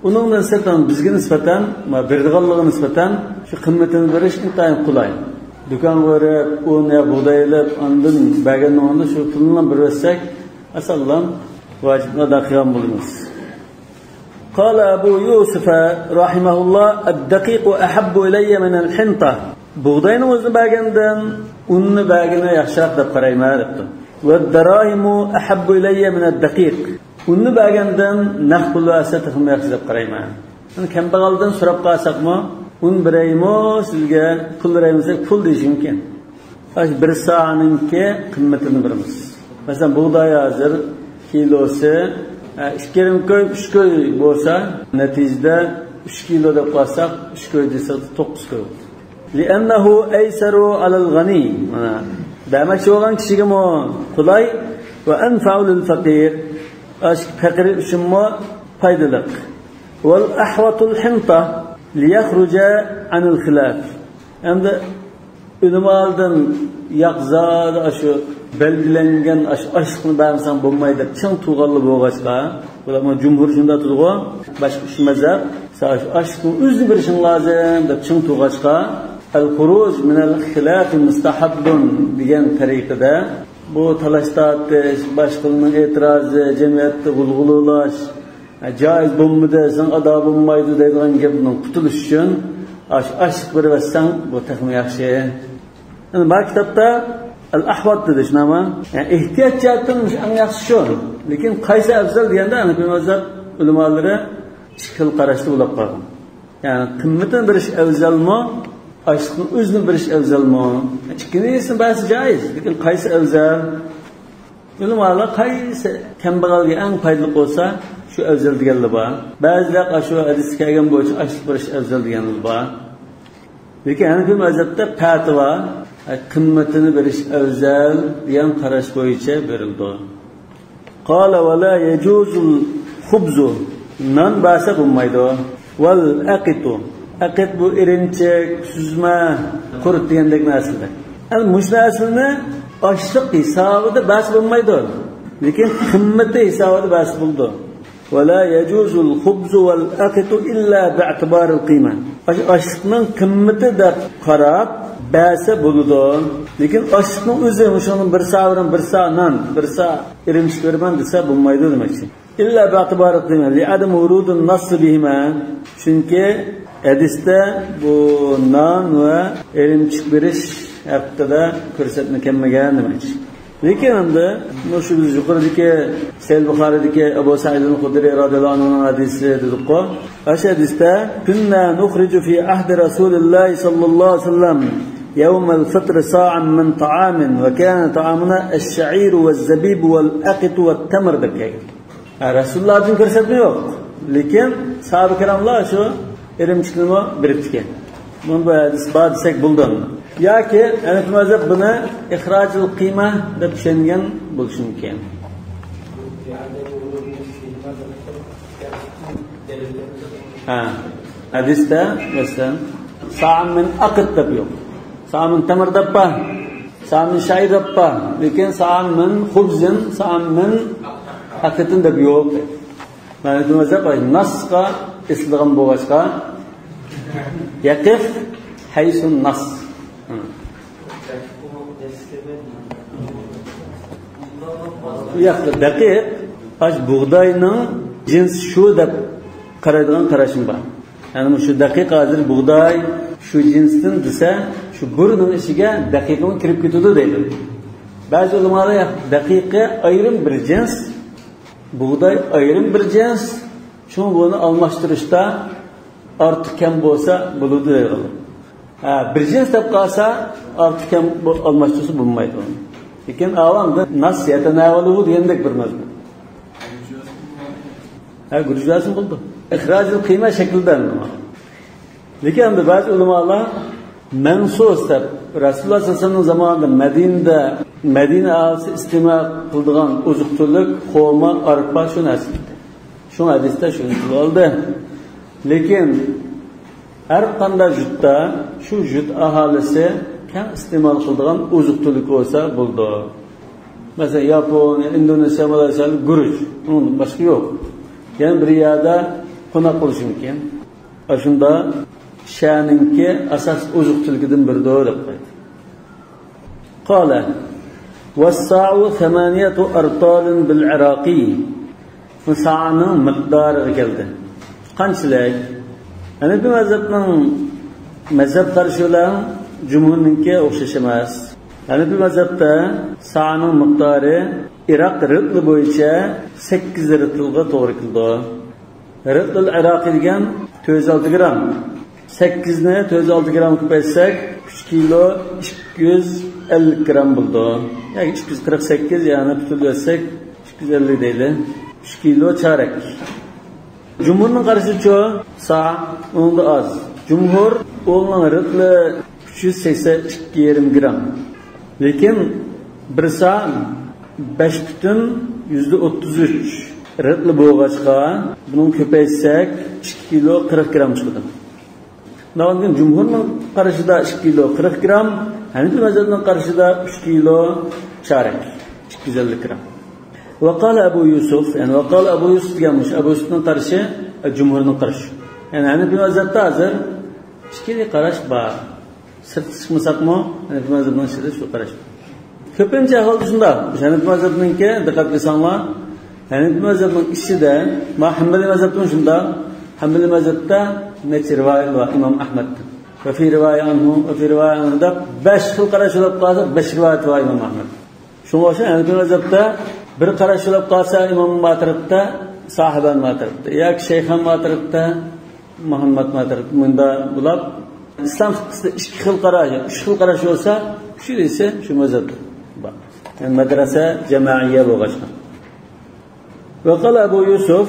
ئۇنىڭدىن سىرتىدا بىزگە نىسبەتەن، بېرىدىغانلىقىغا نىسبەتەن شۇ قىممىتىنى بېرىش ئىنتايىن قولاي. دۇكانغا بېرىپ، ئۇن يا بۇغداي ئېلىپ، ئاندىن بەرگەندىن ئاندىن شۇ پۇلنى بېرىۋەتسەك، ئاسانلا ۋاجىپنى ئادا قىلغان بولىمىز. قال أبو يوسف رحمه الله: الدقيق أحب إلي من الحنطة. بۇغداينىڭ ئۆزىنى بەرگەندىن ئۇننى بەرگىنى ياخشىراق دەپ قارايمەن، دەپتۇ. والدراهم أحب إلي من الدقيق. ئۇننى بەرگەندىن نەق پۇل بەرسە تېخىمۇ ياخشى دەپ قارايمەن. يەنى كەمبەغەلدىن سوراپ قالساقمۇ، ئۇن بېرەيمۇ سىزگە، پۇل بېرەيمۇ دېسەك، پۇل دېيىشى مۇمكىن. ئاشۇ بىر سانىڭكى قىممىتىنى بېرىمىز. مەسىلەن، بۇغداي ھازىر كىلوسى، ئە، ئىككى يېرىم كوي، ئۈچ كوي بولسا، نەتىجىدە ئۈچ كىلو دەپ قالساق، ئۈچ كوي دېسەك، توققۇز كوي بولدى. لأنه أيسر على الغني. مانا، بەرمەكچى بولغان كىشىگىمۇ قولاي، وأنفع للفقير. ئاشۇ پەقىر ئۈچۈنمۇ پايدىلىق. والأحوط الحنطة ليخرج عن الخلاف. ئەمدى ئۆلىمالىدىن ياق زادى ئاشۇ بەلگىلەنگەن ئاشۇ ئاشلىقنى بەرمىسەڭ بولمايدۇ دەپ چىڭ تۇرغانلار بولغاچقا، بۇلار جۇمھۇر شۇنداق تۇرىدىغۇ، باشقا ئۈچ مەزھەپ، سەن ئاشۇ ئاشلىقنىڭ ئۆزىنى بېرىشىڭ لازىم دەپ چىڭ تۇرغاچقا، الخروج من الخلاف مستحب دېگەن تەرىقىدە بۇ تالاش-تارتىش، باشقىلارنىڭ ئېتىرازى، جەمئىيەتتە غۇلغۇلا ئۇلاش، جائىز بولمىدى، سەن ئادا بولمايدۇ دەيدىغان گەپنىڭ قۇتۇلۇش ئۈچۈن ئاش-، ئاشلىق بېرىۋەتسەڭ، بۇ تېخىمۇ ياخشى. يەنى بار كىتابتا ئەل-ئەھۋەت دېدى، شۇنداقمۇ؟ يەنى ئېھتىياج جەھەتتىن ئەڭ ياخشىشى شۇ. لېكىن قايسى ئەۋزەل دېگەندە، ھەنەفىي مەزھەپ ئۆلىمالىرى ئىككى خىل قاراشتا بولاپ قالغان. يەنى قىممىتىنى بېرىش ئەۋزەلمۇ، ئاشلىقنىڭ ئۆزىنى بېرىش ئەۋزەلمۇ؟ ئىككىنچىسىنى بەرسە جائىز، لېكىن قايسى ئەۋزەل؟ ئۆلىمالار قايسى كەمبەغەلگە ئەڭ پايدىلىق بولسا، شۇ ئەۋزەل دېگەنلەر بار. بەزىلەر ئاشۇ ھەدىستە كەلگەن بويىچە ئاشلىق بېرىش ئەۋزەل دېگەنلەر بار. لېكىن ھەنەفىي مەزھەپتە پەتىۋا، قىممىتىنى بېرىش ئەۋزەل دېگەن قاراش بويىچە بېرىلىدۇ. قال ولا يجوز الخبز، نان بەرسە بولمايدۇ. والأقط، ئەقىت بۇ ئىرىمچىك، سۈزمە، قۇرۇت دېگەندەك نەرسىلەر. ئەمدى مۇشۇ نەرسىلەرنى ئاشلىق ھېسابىدا بەرسە بولمايدۇ. لېكىن قىممىتى ھېسابىدا بەرسە بولىدۇ. ولا يجوز الخبز والأقط إلا باعتبار القيمة. ئاش-، ئاشلىقنىڭ قىممىتى دەپ قاراپ بەرسە بولىدۇ. لېكىن ئاشلىقنىڭ ئۆزى، مۇشۇنىڭ بىر سا بىلەن بىر سا نان، بىر سا ئىرىمچىك بېرىمەن دېسە بولمايدۇ دېمەكچى. إلا باعتبار القيمة لعدم ورود النص بهما. چۈنكى ھەدىستە بۇ نان ۋە ئىرىمچىك بېرىش ھەققىدە كۆرسەتمە كەلمىگەن دېمەكچى. لېكىن ئەمدى مۇشۇ بىز يۇقىرىدىكى سەھىھ بۇخارىدىكى ئەبۇ سەئىد خۇدرى رازىياللاھۇ ئەنھۇنىڭ ھەدىسى دېدۇققۇ. ئاشۇ ھەدىستە، كنا نخرج في عهد رسول الله صلى الله عليه وسلم يوم الفطر صاعا من طعام وكان طعامنا الشعير والزبيب والأقط والتمر دەپ كەلگەن. ھە، رەسۇلۇللادىن كۆرسەتمە يوق. لېكىن ساھابە كىراملار شۇ ئىرىمچىكنىمۇ بېرىپتىكەن. بۇنى بۇ ھەدىس بار دېسەك بولىدۇ. ياكى ھەنەفىي مەزھەپ بۇنى ئىخراجۇل قىيمە دەپ چۈشەنگەن بولۇشى مۇمكىن. ھە، ھەدىستە مەسىلەن، سائىم مىن ئەقىت دەپ يوق. سائىم مىن تەمر دەپ بار. سائىم مىن شەئىر دەپ بار. لېكىن سائىم مىن خۇبزىن، سائىم مىن ئەقىتىن دەپ يوق. مەن ئېيتىمەن، ناسقا ئېسىلغان بولغاچقا، يەقىف ھەيسۇن ناس. ياق، دەقىق، ئاش بۇغداينىڭ جىنسى شۇ دەپ قارايدىغان قاراشمۇ بار. يەنى شۇ دەقىق ھازىر بۇغداي شۇ جىنستىن دېسە، شۇ بىرنىڭ ئىچىگە دەقىقمۇ كىرىپ كېتىدۇ دەيدۇ. بەزى ئۆلىمالار، ياق، دەقىقە ئايرىم بىر جىنس، بۇغداي ئايرىم بىر جىنس، شۇڭا بۇنى ئالماشتۇرۇشتا ئارتۇق كەم بولسا بولىدۇ دەيدىغان. ھە، بىر جىنس دەپ قالسا، ئارتۇق كەم بو-، ئالماشتۇرسا بولمايدۇ. لېكىن ئاۋامدا ناس يەتەناۋەلۇھۇ دېگەندەك بىر مەزمۇن. ھە، گۈرۈچ بەرسىمۇ بولىدۇ. ئىخراجۇل قىيمە شەكلىدە. لېكىن ئەمدى بەزى ئۆلىمالار مەنسۇس دەپ، رەسۇلۇللا سەللەللاھۇ ئەلەيھى ۋەسەللەمنىڭ زامانىدا مەدىنىدە، مەدىنە ئاھالىسى ئىستېمال قىلىدىغان ئوزۇق-تۈلۈك، خورما، ئارپا، شۇ نەرسە ئىدى. شۇ ھەدىستە شۇنى تىلغا ئالدى. لېكىن ھەر قانداق يۇرتتا شۇ يۇرت ئاھالىسى كەڭ ئىستېمال قىلىدىغان ئوزۇق-تۈلۈك بولسا بولىدۇ. مەسىلەن، ياپونىيە، ئىندونېزىيە، مالايزىيە گۈرۈچ، ئۇنىڭدىن باشقا يوق. يەنە بىر يەردە قوناق بولۇشى مۇمكىن. ئاشۇندا شەنىڭكى ئاساسلىق ئوزۇق-تۈلۈكىدىن بىرىدۇر دەپ قويدى. قال: والصاع ثمانية أرطال بالعراقي. بۇ سائنىڭ مىقدارىغا كەلدى. قانچىلىك؟ ھەنەفىي مەزھەپنىڭ مەزھەپ قارىشى بىلەن جۇمھۇرنىڭكى ئوخشاش ئەمەس. ھەنەفىي مەزھەپتە سائنىڭ مىقدارى ئىراق رىتلى بويىچە سەككىز رىتلغا توغرا كېلىدۇ. رىتلىل ئىراقىي دېگەن تۆت يۈز ئالتە گرام. سەككىزنى تۆت يۈز ئالتە گرامغا كۆپەيتسەك، ئۈچ كىلو ئىككى يۈز ئەللىك گرام بولىدۇ. ياكى ئىككى يۈز قىرىق سەككىز، يەنى پۈتۈنلەتسەك، ئىككى يۈز ئەللىك دەيلى. ئۈچ كىلو چارەك. جۇمھۇرنىڭ قارىشىچۇ؟ سا، ئۇنىڭدا ئاز. جۇمھۇر، ئۇنىڭ رىتلى ئۈچ يۈز سەكسەن ئىككى يېرىم گرام. لېكىن بىر سا بەش پۈتۈن يۈزدە ئوتتۇز ئۈچ رىتلى بولغاچقا، بۇنى كۆپەيتسەك، ئىككى كىلو قىرىق گرام چىقىدۇ. شۇنداقتىن جۇمھۇرنىڭ قارىشىدا ئىككى كىلو قىرىق گرام، ھەنەفىي مەزھەپنىڭ قارىشىدا ئۈچ كىلو چارەك، ئىككى يۈز ئەللىك گرام. ۋەقالە ئەبۇ يۈسۈف، يەنى ۋەقالە ئەبۇ يۈسۈف دېگەن مۇشۇ ئەبۇ يۈسۈفنىڭ قارىشى، ئە، جۇمھۇرنىڭ قارىشى. يەنى ھەنەفىي مەزھەپتە ھازىر ئىككىلا قاراش بار. سىرتقا چىقمىساقمۇ، ھەنەفىي مەزھەپنىڭ ئىچىدە شۇ قاراش. كۆپىنچە ئەھۋالدا شۇنداق. ھەنەفىي مەزھەپنىڭكى، دىققەت قىلساڭلار، ھەنەفىي مەزھەپنىڭ ئىچىدە، ما ھەمبەلىي مەزھەپتىمۇ شۇنداق. ھەمبەلىي مەزھەپتە نەچچە رىۋايەت بار ئىمام ئەھمەدتىن. وفي رواية عنه، وفي رواية عنه دەپ بەش خىل قاراش بولۇپ قالسا، بەش رىۋايەت بار ئىمام ئەھمەد. شۇڭا ئوخشاش ھەنەپىي مەزھەپتە بىر قاراش بولۇپ قالسا ئىمام ماتۇرىدتا، ساھىبان ماتۇرىدتا ياكى شەيخان ماتۇرىدتا، مۇھەممەد ماتۇرىد مۇندا بولۇپ، ئىسلام فىقھىسىدا ئىككى خىل قاراش، ئۈچ خىل قاراش بولسا، ئۈچى دېسە شۇ مەزھەپتە بار. يەنى مەدرەسە جەمەئىيە بولغاچقا. وقال أبو يوسف: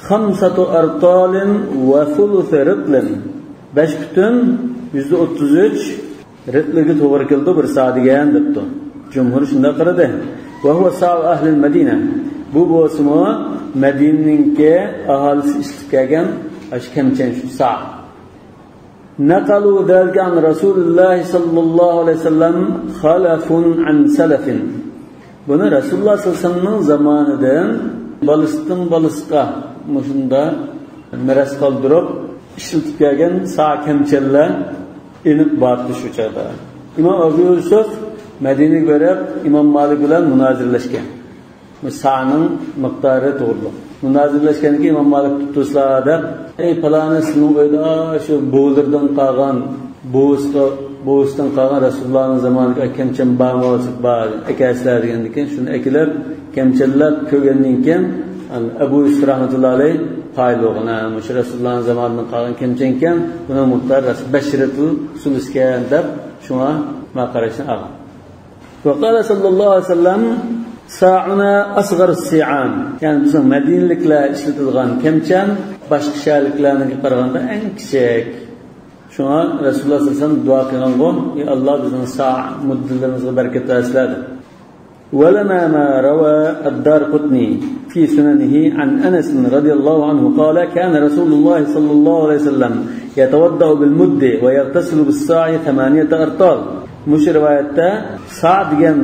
خمسة أرطال وثلث رطل. بەش پۈتۈن يۈزدە ئوتتۇز ئۈچ رىتلىگە توغرا كېلىدۇ بىر سا دېگەن دەپتۇ. جۇمھۇر شۇنداق قارىدى. وهو صاع أهل المدينة. بۇ بولسىمۇ مەدىنىنىڭكى ئاھالىسى ئىشلىتىپ كەلگەن ئاشۇ كەمچەن شۇ سا. نقلوا ذلك عن رسول الله صلى الله عليه وسلم خلفا عن سلف. بۇنى رەسۇلۇللاھ سەللەللاھۇ ئەلەيھى ۋەسەللەمنىڭ زامانىدىن بالىسىدىن بالىسىغا مۇشۇنداق مىراس قالدۇرۇپ ئىشلىتىپ كەلگەن سا كەمچەنلەر ئېنىق باردى شۇ چاغدا. ئىمام ئەبۇ يۈسۈف مەدىنىگە بېرىپ ئىمام مالىك بىلەن مۇنازىرىلەشكەن. بۇ سانىڭ مىقدارى توغرۇلۇق. مۇنازىرىلەشكەندىن كېيىن ئىمام مالىك تۇتۇپ تۇرسىلا دەپ، ئەي پالانى، سىزنىڭ ئۆيدە ئاشۇ بوۋىلىرىدىن قالغان، بوۋىسىغا، بوۋىسىدىن قالغان رەسۇلۇللاھنىڭ زامانىدىكى كەمچەن بارمۇ؟ بار، ئەكەلسىلە دېگەندىن كېيىن شۇنى ئەكېلىپ، كەمچەنلەپ كۆرگەندىن كېيىن، ئەبۇ يۈسۈف رەھمەتۇللاھى ئەلەيھى قايىل بولغان، ھە، مۇشۇ رەسۇلۇللاھنىڭ زامانىدىن قالغان كەمچەنكەن، بۇنىڭ مىقدارى بەش رىتىل سۇلۇسكەن دەپ، شۇڭا ما قاراشنى ئالغان. وقال صلى الله عليه وسلم: صاعنا أصغر الصيعان. يەنى بىزنىڭ مەدىنىلىكلەر ئىشلىتىدىغان كەمچەن باشقا شەھەرلىكلەرنىڭكىگە قارىغاندا ئەڭ كىچىك. شۇڭا رەسۇلۇللاھ سەللەللاھۇ ئەلەيھى ۋەسەللەم دۇئا قىلغانغۇ: ئى ئاللاھ، بىزنىڭ سا مۇددىلىرىمىزغا بەرىكەت بەرسىلە دەپ. ولنا ما روى الدارقطني في سننه عن أنس رضي الله عنه قال: كان رسول الله صلى الله عليه وسلم يتوضأ بالمد ويغتسل بالصاع ثمانية أرطال. مۇشۇ رىۋايەتتە سا دېگەن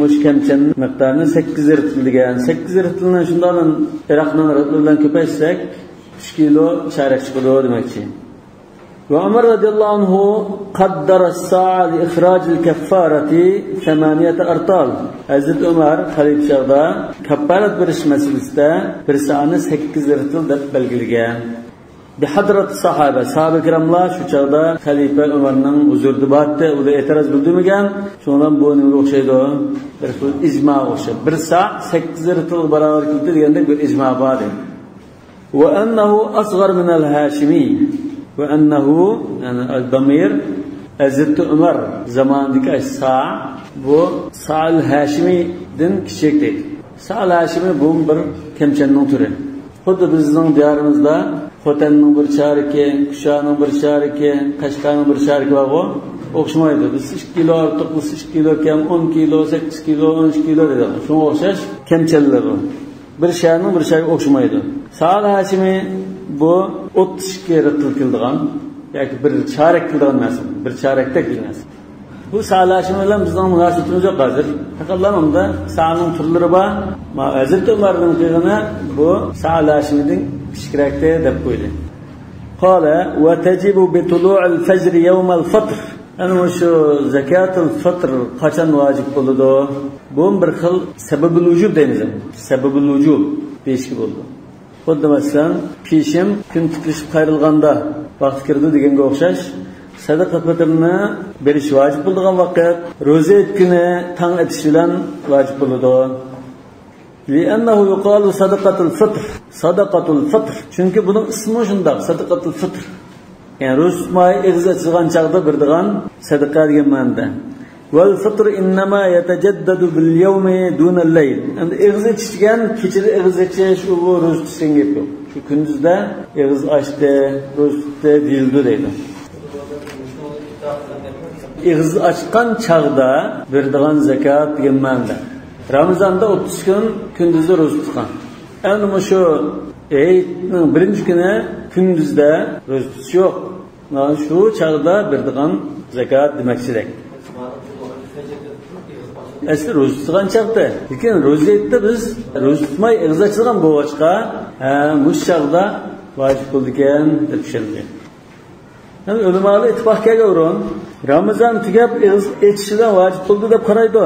مۇشۇ كەمچەن مىقدارىنى سەككىز رىتىل دېگەن. سەككىز رىتىلنى شۇنداق ئىراقنىڭ رىتىلى بىلەن كۆپەيتسەك، ئۈچ كىلو چارەك چىقىدۇ دېمەكچى. وعمر رضي الله عنه قدر الصاع لإخراج الكفارة ثمانية أرطال. ھەزرىتى ئۆمەر خەلىپە چاغدا كاپپارەت بېرىش مەسىلىسىدە بىر سانى سەككىز رىتىل دەپ بەلگىلىگەن. بحضرة الصحابة، ساھابە كىراملار شۇ چاغدا خەلىپە ئۆمەرنىڭ ھۇزۇرىدا بارتتى، ئۇلار ئېتىراز بىلدۈرمىگەن. شۇنىڭ بىلەن بۇ نېمىگە ئوخشايدۇ؟ بىر خىل ئىجماغا ئوخشايدۇ. بىر سا سەككىز رىتىلغا باراۋەر كېلىدۇ دېگەندەك بىر ئىجما بار دەيدۇ. وأنه أصغر من الهاشمي. وأنه، يەنى الضمير، ھەزرىتى ئۆمەر زامانىدىكى سا، بۇ سائىل ھاشىمىدىن كىچىك دەيدۇ. سائىل ھاشىمى بۇمۇ بىر كەمچەننىڭ تۈرى. خۇددى بىزنىڭ دىيارىمىزدا خوتەننىڭ بىر چارىكى، كۇشانىڭ بىر چارىكى، قەشقەرنىڭ بىر چارىكى بارغۇ، ئوخشىمايدۇ. بىز ئىككى كىلو ئارتۇق، بىز ئىككى كىلو كەم، ئون كىلو، سەككىز كىلو، ئون ئۈچ كىلو دەيدۇ. شۇڭا ئوخشاش كەمچەنلىرى. بىر شەھەرنىڭ بىر شەھەرگە ئوخشىمايدۇ. سائىل ھاشىمى بۇ ئوتتۇز ئىككى رىتىل كېلىدىغان ياكى بىر چارەك كېلىدىغان نەرسە، بىر چارەكتەك بىر نەرسە. بۇ سائىل ھاشىمى بىلەن بىزنىڭ مۇناسىۋىتىمىز يوق ھازىر. پەقەتلا ئۇندا سانىڭ تۈرلىرى بار. ما ھەزرىتى ئۆمەرنىڭ قىلغىنى بۇ سائىل ھاشىمىدىن كىچىكرەكتى دەپ قويدى. قال: وتجب بطلوع الفجر يوم الفطر. يەنى مۇشۇ زاكاتۇل فىتر قاچان ۋاجىپ بولىدۇ؟ بۇ بىر خىل سەبەبۇل ۋۇجۇب دەيمىز. سەبەبۇل ۋۇجۇب دېيىشكە بولىدۇ. خۇددى مەسىلەن، پېشىم كۈن تىكلىشىپ قايرىلغاندا ۋاقتى كىرىدۇ دېگەنگە ئوخشاش، سەدىقە پىتىرنى بېرىش ۋاجىپ بولىدىغان ۋاقىت روزا ھېيت كۈنى تاڭ ئېتىش بىلەن ۋاجىپ بولىدۇ. لأنه يقال صدقة الفطر، صدقة الفطر. چۈنكى بۇنىڭ ئىسمى شۇنداق، سەدىقەتۇل فىتر. يەنى روزا تۇتماي ئېغىز ئېچىلغان چاغدا بېرىدىغان سەدىقە دېگەن مەنىدە. والفطر إنما يتجدد باليوم دون الليل. ئەمدى ئېغىز ئېچىش دېگەن كېچىدە ئېغىز ئېچىش، ئۇ بۇ روزا تۇتۇش دېگەن گەپ يوق. شۇ كۈندۈزدە ئېغىز ئاچتى، روزا تۇتتى دېيىلىدۇ دەيدۇ. ئېغىز ئاچقان چاغدا بېرىدىغان زاكات دېگەن مەنىدە. رامىزاندا ئوتتۇز كۈن كۈندۈزدە روزا تۇتقان. ئەمدى مۇشۇ ھېيتنىڭ بىرىنچى كۈنى كۈندۈزدە روزا تۇتۇش يوق. مانا شۇ چاغدا بېرىدىغان زاكات دېمەكچىدەك. ئەسلى روزا تۇتقان چاغدا. لېكىن روزا ھېيتتا بىز روزا تۇتماي ئېغىز ئاچىدىغان بولغاچقا، ھە، مۇشۇ چاغدا ۋاجىپ بولىدىكەن دەپ چۈشەندى. يەنى ئۆلىمالار ئىتتىپاق كەلگەن ئورۇن، رامىزان تۈگەپ ئېغىز ئېچىش بىلەن ۋاجىپ بولدى دەپ قارايدۇ.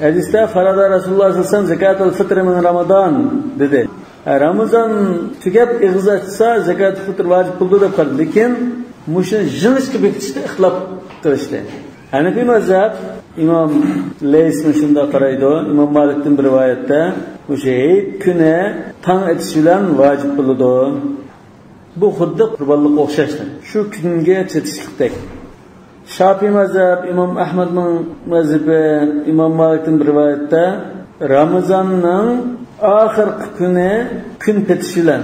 ھەدىستە فرض رسول الله صلى الله عليه وسلم زكاة الفطر من رمضان دېدى. ھە، رامىزان تۈگەپ ئېغىز ئاچسا زاكات فىتر ۋاجىپ بولىدۇ دەپ قارىدى. لېكىن مۇشۇنى يېڭىچە بېكىتىشتە ئىختىلاپ قىلىشتى. ھەنەفىي مەزھەپ ئىمام لەيس مۇشۇنداق قارايدۇ، ئىمام مالىكتىن بىر رىۋايەتتە مۇشۇ ھېيت كۈنى تاڭ ئېتىش بىلەن ۋاجىپ بولىدۇ. بۇ خۇددى قۇربانلىققا ئوخشاشتى. شۇ كۈنگە چېتىشلىقتەك. شاپىي مەزھەپ، ئىمام ئەھمەدنىڭ مەزھىپى، ئىمام مالىكتىن بىر رىۋايەتتە رامىزاننىڭ ئاخىرقى كۈنى كۈن پېتىش بىلەن،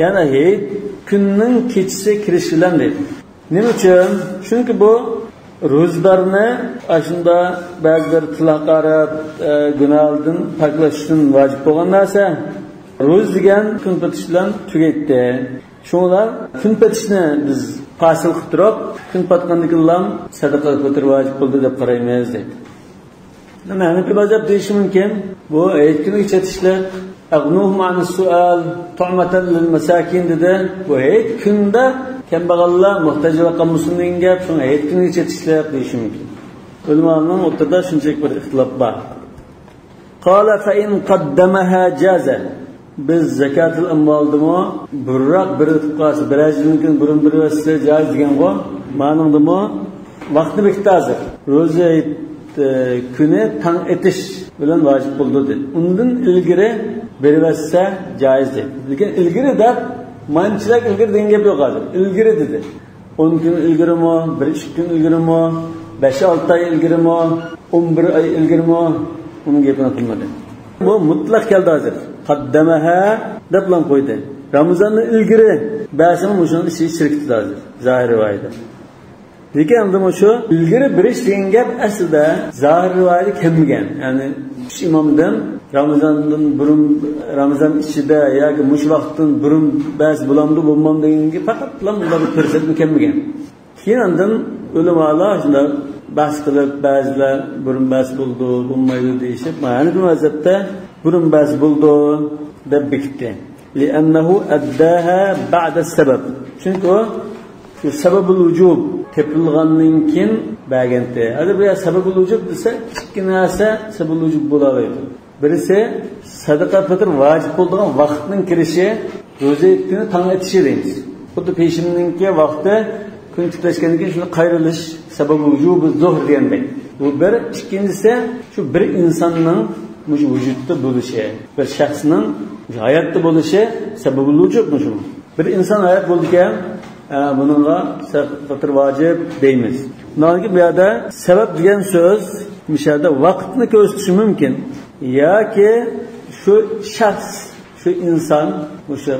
يەنى ھېيت كۈننىڭ كېچىسى كىرىش بىلەن دەيدۇ. نېمە ئۈچۈن؟ چۈنكى بۇ روزىدارنى ئاشۇندا بەزى بىر تىل ھاقارەت، ئە، گۇناھلاردىن پاكلاش ئۈچۈن ۋاجىپ بولغان نەرسە. روزا دېگەن كۈن پېتىش بىلەن تۈگەيتتى. شۇڭلار كۈن پېتىشنى بىز پاسىل قىلىپ تۇرۇپ، كۈن پاتقاندىن كېيىنلا سەدىقە پىتىر ۋاجىپ بولدى دەپ قارايمىز دەيدۇ. مانا ھەنەفىي مەزھەپ دېيىشى مۇمكىن، بۇ ھېيت كۈنىگە چېتىشلىق، «ئەغنۇھۇم ئەنىس سۇئال، تۇئمەتەن لىل مەساكىن» دېدى. بۇ ھېيت كۈندە كەمبەغەللەر موھتاجلىققا قالمىسۇن دېگەن گەپ، شۇڭا ھېيت كۈنىگە چېتىشلىق دېيىشى مۇمكىن. ئۆلىمانىڭ ئوتتۇرىدا شۇنچىلىك بىر ئىختىلاپ بار. قال فإن قدمها جاز. بىز زاكاتۇل ئەمۋالدىمۇ بۇرۇنراق بېرىۋېتىپ قالسا، بىرەر يىلدىن كېيىن بۇرۇن بېرىۋەتسە جايىز دېگەنغۇ. مانىڭدىمۇ ۋاقتىنى بېكىتتى ھازىر. روزا ھېيت، ئى، كۈنى تاڭ ئېتىش بىلەن ۋاجىپ بولىدۇ دېدى. ئۇندىن ئىلگىرى بېرىۋەتسە جايىز دېدى. لېكىن ئىلگىرى دەپ، مانچىلىك ئىلگىرى دېگەن گەپ يوق ھازىر. ئىلگىرى دېدى. ئون كۈن ئىلگىرىمۇ، بىر ئىككى كۈن ئىلگىرىمۇ، بەش ئالتە ئاي ئىلگىرىمۇ، ئون بىر ئاي ئىلگىرىمۇ، ئۇنىڭ گېپىنى قىلمىدى. بۇ مۇتلەق كەلدى ھازىر. قەددەمەھە دەپلا قويدى. رامىزاندىن ئىلگىرى بەرسىمۇ مۇشۇنىڭ ئىچىگە كىرىپ كېتىدۇ ھازىر، زاھىر رىۋايەتتە. لېكىن ئەمدى مۇشۇ ئىلگىرى بېرىش دېگەن گەپ ئەسلىدە زاھىر رىۋايەتتە كەلمىگەن. يەنى ئۈچ ئىمامدىن رامىزاندىن بۇرۇن، رامىزان ئىچىدە ياكى مۇشۇ ۋاقىتتىن بۇرۇن بەرسە بولامدۇ، بولمامدۇ دېگەنگە پەقەتلا مۇنداق بىر كۆرسەتمە كەلمىگەن. كېيىن ئاندىن ئۆلىمالار شۇنداق بەھس قىلىپ، بەزىلەر بۇرۇن بەرسە بولىدۇ، بولمايدۇ دېيىشىپ، مانا ھەنەفىي مەزھەپتە بۇرۇن بەرسە بولىدۇ دەپ بېكىتتى. لأنه أداها بعد السبب. چۈنكى ئۇ شۇ سەبەبۇل ۋۇجۇب تېپىلغاندىن كېيىن بەرگەنتى. ھازىر بۇ يەر سەبەبۇل ۋۇجۇب دېسە، ئىككى نەرسە سەبەبۇل ۋۇجۇب بولالايدۇ. بىرسى، سەدىقە پىتىر ۋاجىپ بولىدىغان ۋاقىتنىڭ كىرىشى، روزا ھېيت كۈنى تاڭ ئېتىشى دەيمىز. خۇددى پېشىننىڭكى ۋاقتى كۈن تىكلەشكەندىن كېيىن شۇنى قايرىلىش، سەبەبۇ ۋۇجۇبى زۇھر دېگەندەك. بۇ بىر. ئىككىنچىسى، شۇ بىر ئىنساننىڭ مۇشۇ ۋۇجۇدتا بولۇشى، بىر شەخسنىڭ ھاياتتا بولۇشى سەبەبۇل ۋۇجۇب مۇشۇ. بىر ئىنسان ھايات بولىدىكەن، ئە، بۇنىڭغا سەدىقە پىتىر ۋاجىپ دەيمىز. شۇنىڭدىن كېيىن بۇ يەردە سەۋەب دېگەن سۆز مۇشۇ يەردە ۋاقىتنى كۆرسىتىشى مۇمكىن. ياكى شۇ شەخس، شۇ ئىنسان مۇشۇ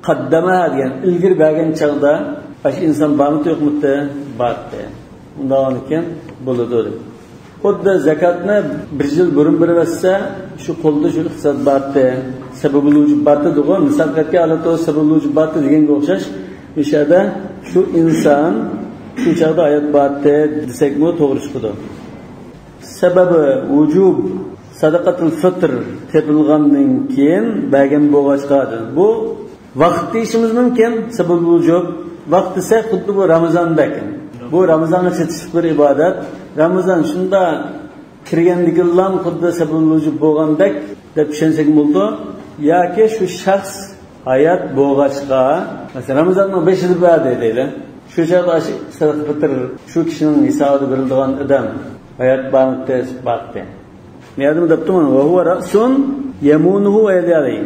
قەددەمە دېگەن ئىلگىرى بەرگەن چاغدا، ئاشۇ ئىنسان بارمىدى يوقمىدى؟ بارتى. ئۇنداقكەن بولىدۇ دەپ. خۇددى زاكاتنى بىر يىل بۇرۇن بېرىۋەتسە، شۇ قولدا شۇ ئىقتىساد بارتى، سەبەبۇل ۋۇجۇب بارتى دېگۇ، نىساب يەتكەن ھالەتتە سەبەبۇل ۋۇجۇب بارتى دېگەنگە ئوخشاش، مۇشۇ يەردە شۇ ئىنسان شۇ چاغدا ھايات بارتى دېسەكمۇ توغرا چىقىدۇ. سەبەبى ۋۇجۇب سەدىقەتۇل فىتر تېپىلغاندىن كېيىن بەرگەن بولغاچقا، بۇ ۋاقىت دېيىشىمىز مۇمكىن، سەبەبۇل ۋۇجۇب. ۋاقىت دېسە، خۇددى بۇ رامىزاندەك. بۇ رامىزانغا چېتىشلىق بىر ئىبادەت. رامىزان شۇنداق كىرگەندىكىنلا خۇددى سەبەبۇل ۋۇجۇب بولغاندەك دەپ چۈشەنسەك بولىدۇ. ياكى شۇ شەخس ھايات بولغاچقا، مەسىلەن، رامىزاننىڭ بېشىدا بەردى دەيلى. شۇ چاغدا ئاشۇ سەدىقە پىتىر شۇ كىشىنىڭ ھېسابىدا بېرىلىدىغان ئادەم ھايات بارمىدى، بارتى. مۇ يەردىمۇ دەپتۇ، وهو رأس يمونه ويلي عليه.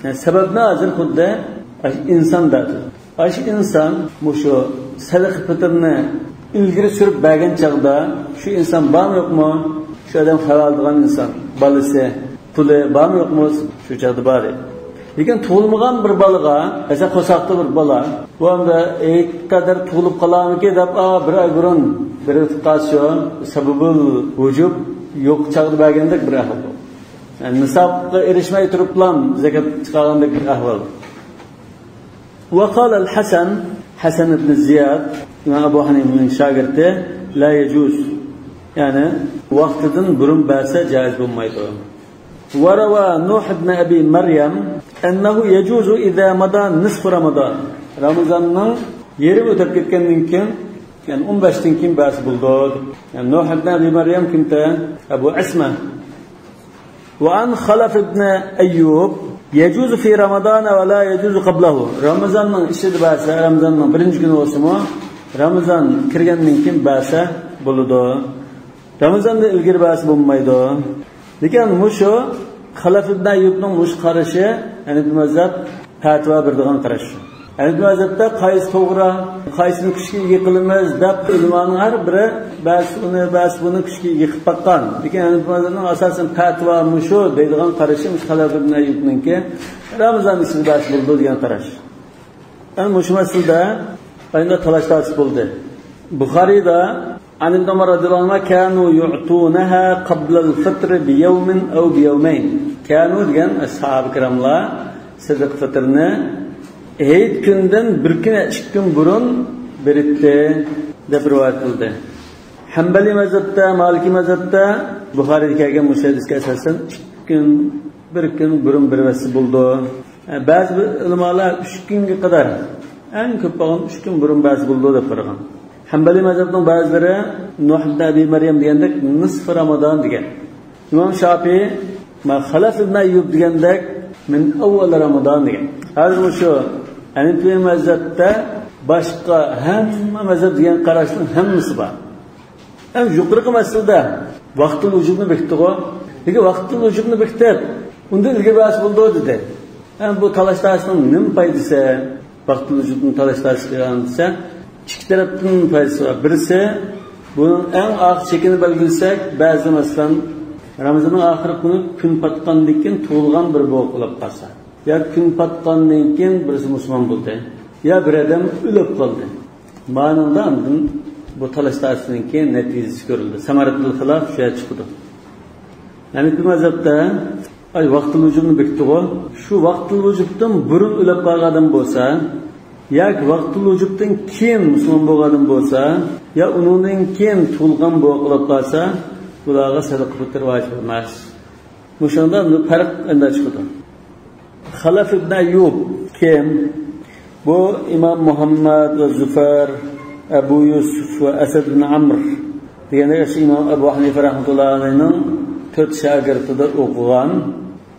يەنى سەۋەبنى ھازىر خۇددى ئاشۇ ئىنسان دەپتۇ. ئاشۇ ئىنسان مۇشۇ سەدىقە پىتىرنى ئىلگىرى سۈرۈپ بەرگەن چاغدا شۇ ئىنسان بارمۇ يوقمۇ؟ شۇ ئادەم خەۋەر ئالىدىغان ئىنسان، بالىسى، پۇلى بارمۇ يوقمۇ؟ شۇ چاغدا بار ئىدى. لېكىن تۇغۇلمىغان بىر بالىغا، مەسىلەن، قورساقتا بىر بالا، بۇ ئەمدى ھېيتقا قەدەر تۇغۇلۇپ قالارمىكىن دەپ، ئا، بىر ئاي بۇرۇن بېرىۋېتىپ قالسا، سەۋەبۇل ۋۇجۇب يوق چاغدا بەرگەندەك بىر ئەھۋال بۇ. يەنى نىسابقا ئېرىشمەي تۇرۇپلا زاكات چىقارغاندەك بىر ئەھۋال. وقال الحسن، ھەسەن ئىبن زىياد، ئىمام ئەبۇ ھەنىفىنىڭ شاگىرتى، لا يجوز. يەنى ۋاقتىدىن بۇرۇن بەرسە جايىز بولمايدۇ. وروى نوح بن أبي مريم أنه يجوز إذا مضى نصف رمضان. رامىزاننىڭ يېرىمى ئۆتۈپ كەتكەندىن كېيىن، يەنى ئون بەشتىن كېيىن بەرسە بولىدۇ. يەنى نوح ئىبن ئەبى مەريەم كىمتە؟ ئەبۇ ئەسمە. وعن خلف بن أيوب يجوز في رمضان ولا يجوز قبله. رامىزاننىڭ ئىچىدە بەرسە، رامىزاننىڭ بىرىنچى كۈنى بولسىمۇ، رامىزان كىرگەندىن كېيىن بەرسە بولىدۇ. رامىزاندىن ئىلگىرى بەرسە بولمايدۇ. لېكىن مۇشۇ خەلەف ئىبن ئەييۇبنىڭ مۇشۇ قارىشى، ھەنەفىي مەزھەپ پەتىۋا بېرىدىغان قاراش. ھەنەفىي مەزھەپتە قايسى توغرا، قايسىنى كۈچكە ئىگە قىلىمىز دەپ ئۆلىمانىڭ ھەر بىرى بەزى ئۇنى، بەزى بۇنى كۈچكە ئىگە قىلىپ باققان. لېكىن ھەنەفىي مەزھەپنىڭ ئاساسەن پەتىۋا مۇشۇ دەيدىغان قارىشى مۇشۇ خەلەف ئىبن ئەييۇبنىڭكى رامىزان ئىچىدە بەرسە بولىدۇ دېگەن قاراش. ئەنە مۇشۇ مەسىلىدە ئاينىدا تالاش تارتىش بولدى. بۇخارىيدا عن ابن عمر رضي الله عنهما كانوا يعطونها قبل الفطر بيوم أو بيومين. كانوا دېگەن ساھابە كىراملار سەدىقە فىتىرنى ھېيت كۈندىن بىر كۈن يا ئىككى كۈن بۇرۇن بېرىتتى دەپ رىۋايەت قىلدى. ھەنبەلىي مەزھەپتە، مالىكىي مەزھەپتە بۇخارىيدا كەلگەن مۇشۇ ھەدىسكە ئاساسەن ئىككى كۈن، بىر كۈن بۇرۇن بېرىۋەتسە بولىدۇ. بەزى بىر ئۆلىمالار ئۈچ كۈنگە قەدەر، ئەڭ كۆپ بولغان ئۈچ كۈن بۇرۇن بەرسە بولىدۇ دەپ قارىغان. ھەنبەلىي مەزھەپنىڭ بەزىلىرى نۇھ ئىبن ئەبى مەريەم دېگەندەك نىسفى رامىزان دېگەن. ئىمام شاپىئىي ما خەلەف ئىبن ئەييۇب دېگەندەك مىن ئەۋۋەل رامىزان دېگەن. ھازىر مۇشۇ ھەنەفىي مەزھەپتە باشقا ھەممە مەزھەپ دېگەن قاراشنىڭ ھەممىسى بار. ئەمدى يۇقىرىقى مەسىلىدە ۋاقتىل ۋۇجۇبنى بېكىتتىغۇ. لېكىن ۋاقتىل ۋۇجۇبنى بېكىتىپ، ئۇندىن ئىلگىرى بەرسە بولىدۇ دېدى. ئەمدى بۇ تالاش تارتىشنىڭ نېمە پايدىسى؟ ۋاقتىل ۋۇجۇبنى تالاش تارتىش قىلغان دېسە، ئىككى تەرەپتىن پايدىسى بار. بىرسى، بۇنىڭ ئەڭ ئاخىر چېكىنى بەلگىلىسەك، بەزى مەسىلەن، رامىزاننىڭ ئاخىرقى كۈنى كۈن پاتقاندىن كېيىن تۇغۇلغان بىر بوۋاق بولۇپ قالسا، يا كۈن پاتقاندىن كېيىن بىرسى مۇسۇلمان بولدى، يا بىر ئادەم ئۆلۈپ قالدى. مانىڭدا ئاندىن بۇ تالاش تارتىشنىڭكى نەتىجىسى كۆرۈلىدۇ. سەمەرەتۇل خىلاف شۇ يەردە چىقىدۇ. ھەنەفىي مەزھەپتە، ئاي، ۋاقتىل ۋۇجۇبنى بېكىتىدىغۇ. شۇ ۋاقتىل ۋۇجۇبتىن بۇرۇن ئۆلۈپ قالغان ئادەم بولسا، ياكى ۋاقتىل ۋۇجۇبتىن كېيىن مۇسۇلمان بولغان ئادەم بولسا، يا ئۇنىڭدىن كېيىن تۇغۇلغان بوۋاق بولۇپ قالسا، بۇلارغا سەدىقە پىتىر ۋاجىپ ئەمەس. مۇشۇنىڭدا پەرق ئەندە چىقىدۇ. خەلەف ئىبن ئەييۇب كىم؟ بۇ ئىمام مۇھەممەد ۋە زۇفەر، ئەبۇ يۈسۈف ۋە ئەسەد ئىبن ئەمر دېگەندەك، شۇ ئىمام ئەبۇ ھەنىفە رەھمەتۇللاھى ئەلەيھنىڭ تۆت شاگىرتىدا ئوقۇغان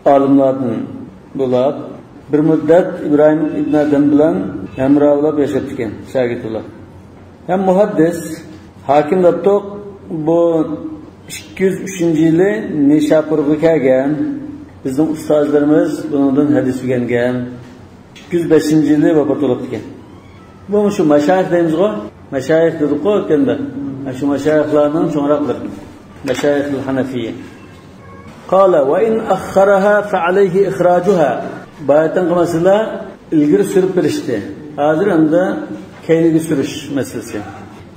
ئالىملاردىن بولۇپ، بىر مۇددەت ئىبراھىم ئىبن ئەدھەم بىلەن ھەمراھ بولۇپ ياشاپتىكەن، شاگىرت بولۇپ. ھەم مۇھەددىس، ھاكىم دەپتۇق، بۇ ئىككى يۈز ئۈچىنچى يىلى نىشاپۇرغا كەلگەن. بىزنىڭ ئۇستازلىرىمىز بۇنىڭدىن ھەدىس ئۆگەنگەن. ئىككى يۈز بەشىنچى يىلى ۋاپات بولۇپتىكەن. بۇ شۇ مەشايىخ دەيمىزغۇ؟ مەشايىخ دېدۇققۇ ئۆتكەندە. شۇ مەشايىخلارنىڭ چوڭراقلىرى. مەشايىخۇل ھەنەفىيە. قال: وإن أخرها فعليه إخراجها. باياتىنقى مەسىلە ئىلگىرى سۈرۈپ بېرىشتى. ھازىر ئەمدى كەينىگە سۈرۈش مەسىلىسى.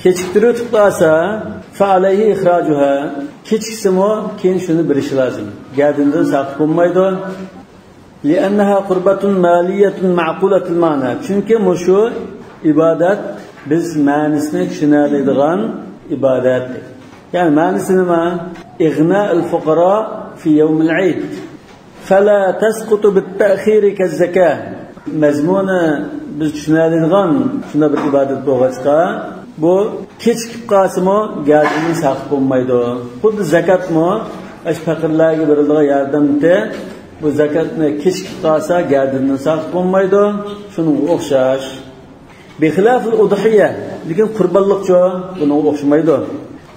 كېچىكتۈرۈۋېتىپ قالسا، فعليه إخراجها. كېچىكسىمۇ كېيىن شۇنى بېرىشى لازىم. گەدىنىدىن ساقىت بولمايدۇ. لأنها قربة مالية معقولة المعنى. چۈنكى مۇشۇ ئىبادەت بىز مەنىسىنى چۈشىنەلەيدىغان ئىبادەت. يەنى مەنىسى نېمە؟ إغناء الفقراء في يوم العيد. فلا تسقط بالتأخير كالزكاة. مەزمۇنى بىز چۈشىنەلەيدىغان شۇنداق بىر ئىبادەت بولغاچقا، بۇ كېچىكىپ قالسىمۇ گەدىنىدىن ساقىت بولمايدۇ. خۇددى زاكاتمۇ ئاشۇ پەقىرلەرگە بېرىلىدىغان ياردەمتى. بۇ زاكاتنى كېچىكىپ قالسا گەدىنىدىن ساقىت بولمايدۇ. شۇنىڭغا ئوخشاش. بخلاف الأضحية، لېكىن قۇربانلىقچۇ؟ بۇنىڭغا ئوخشىمايدۇ.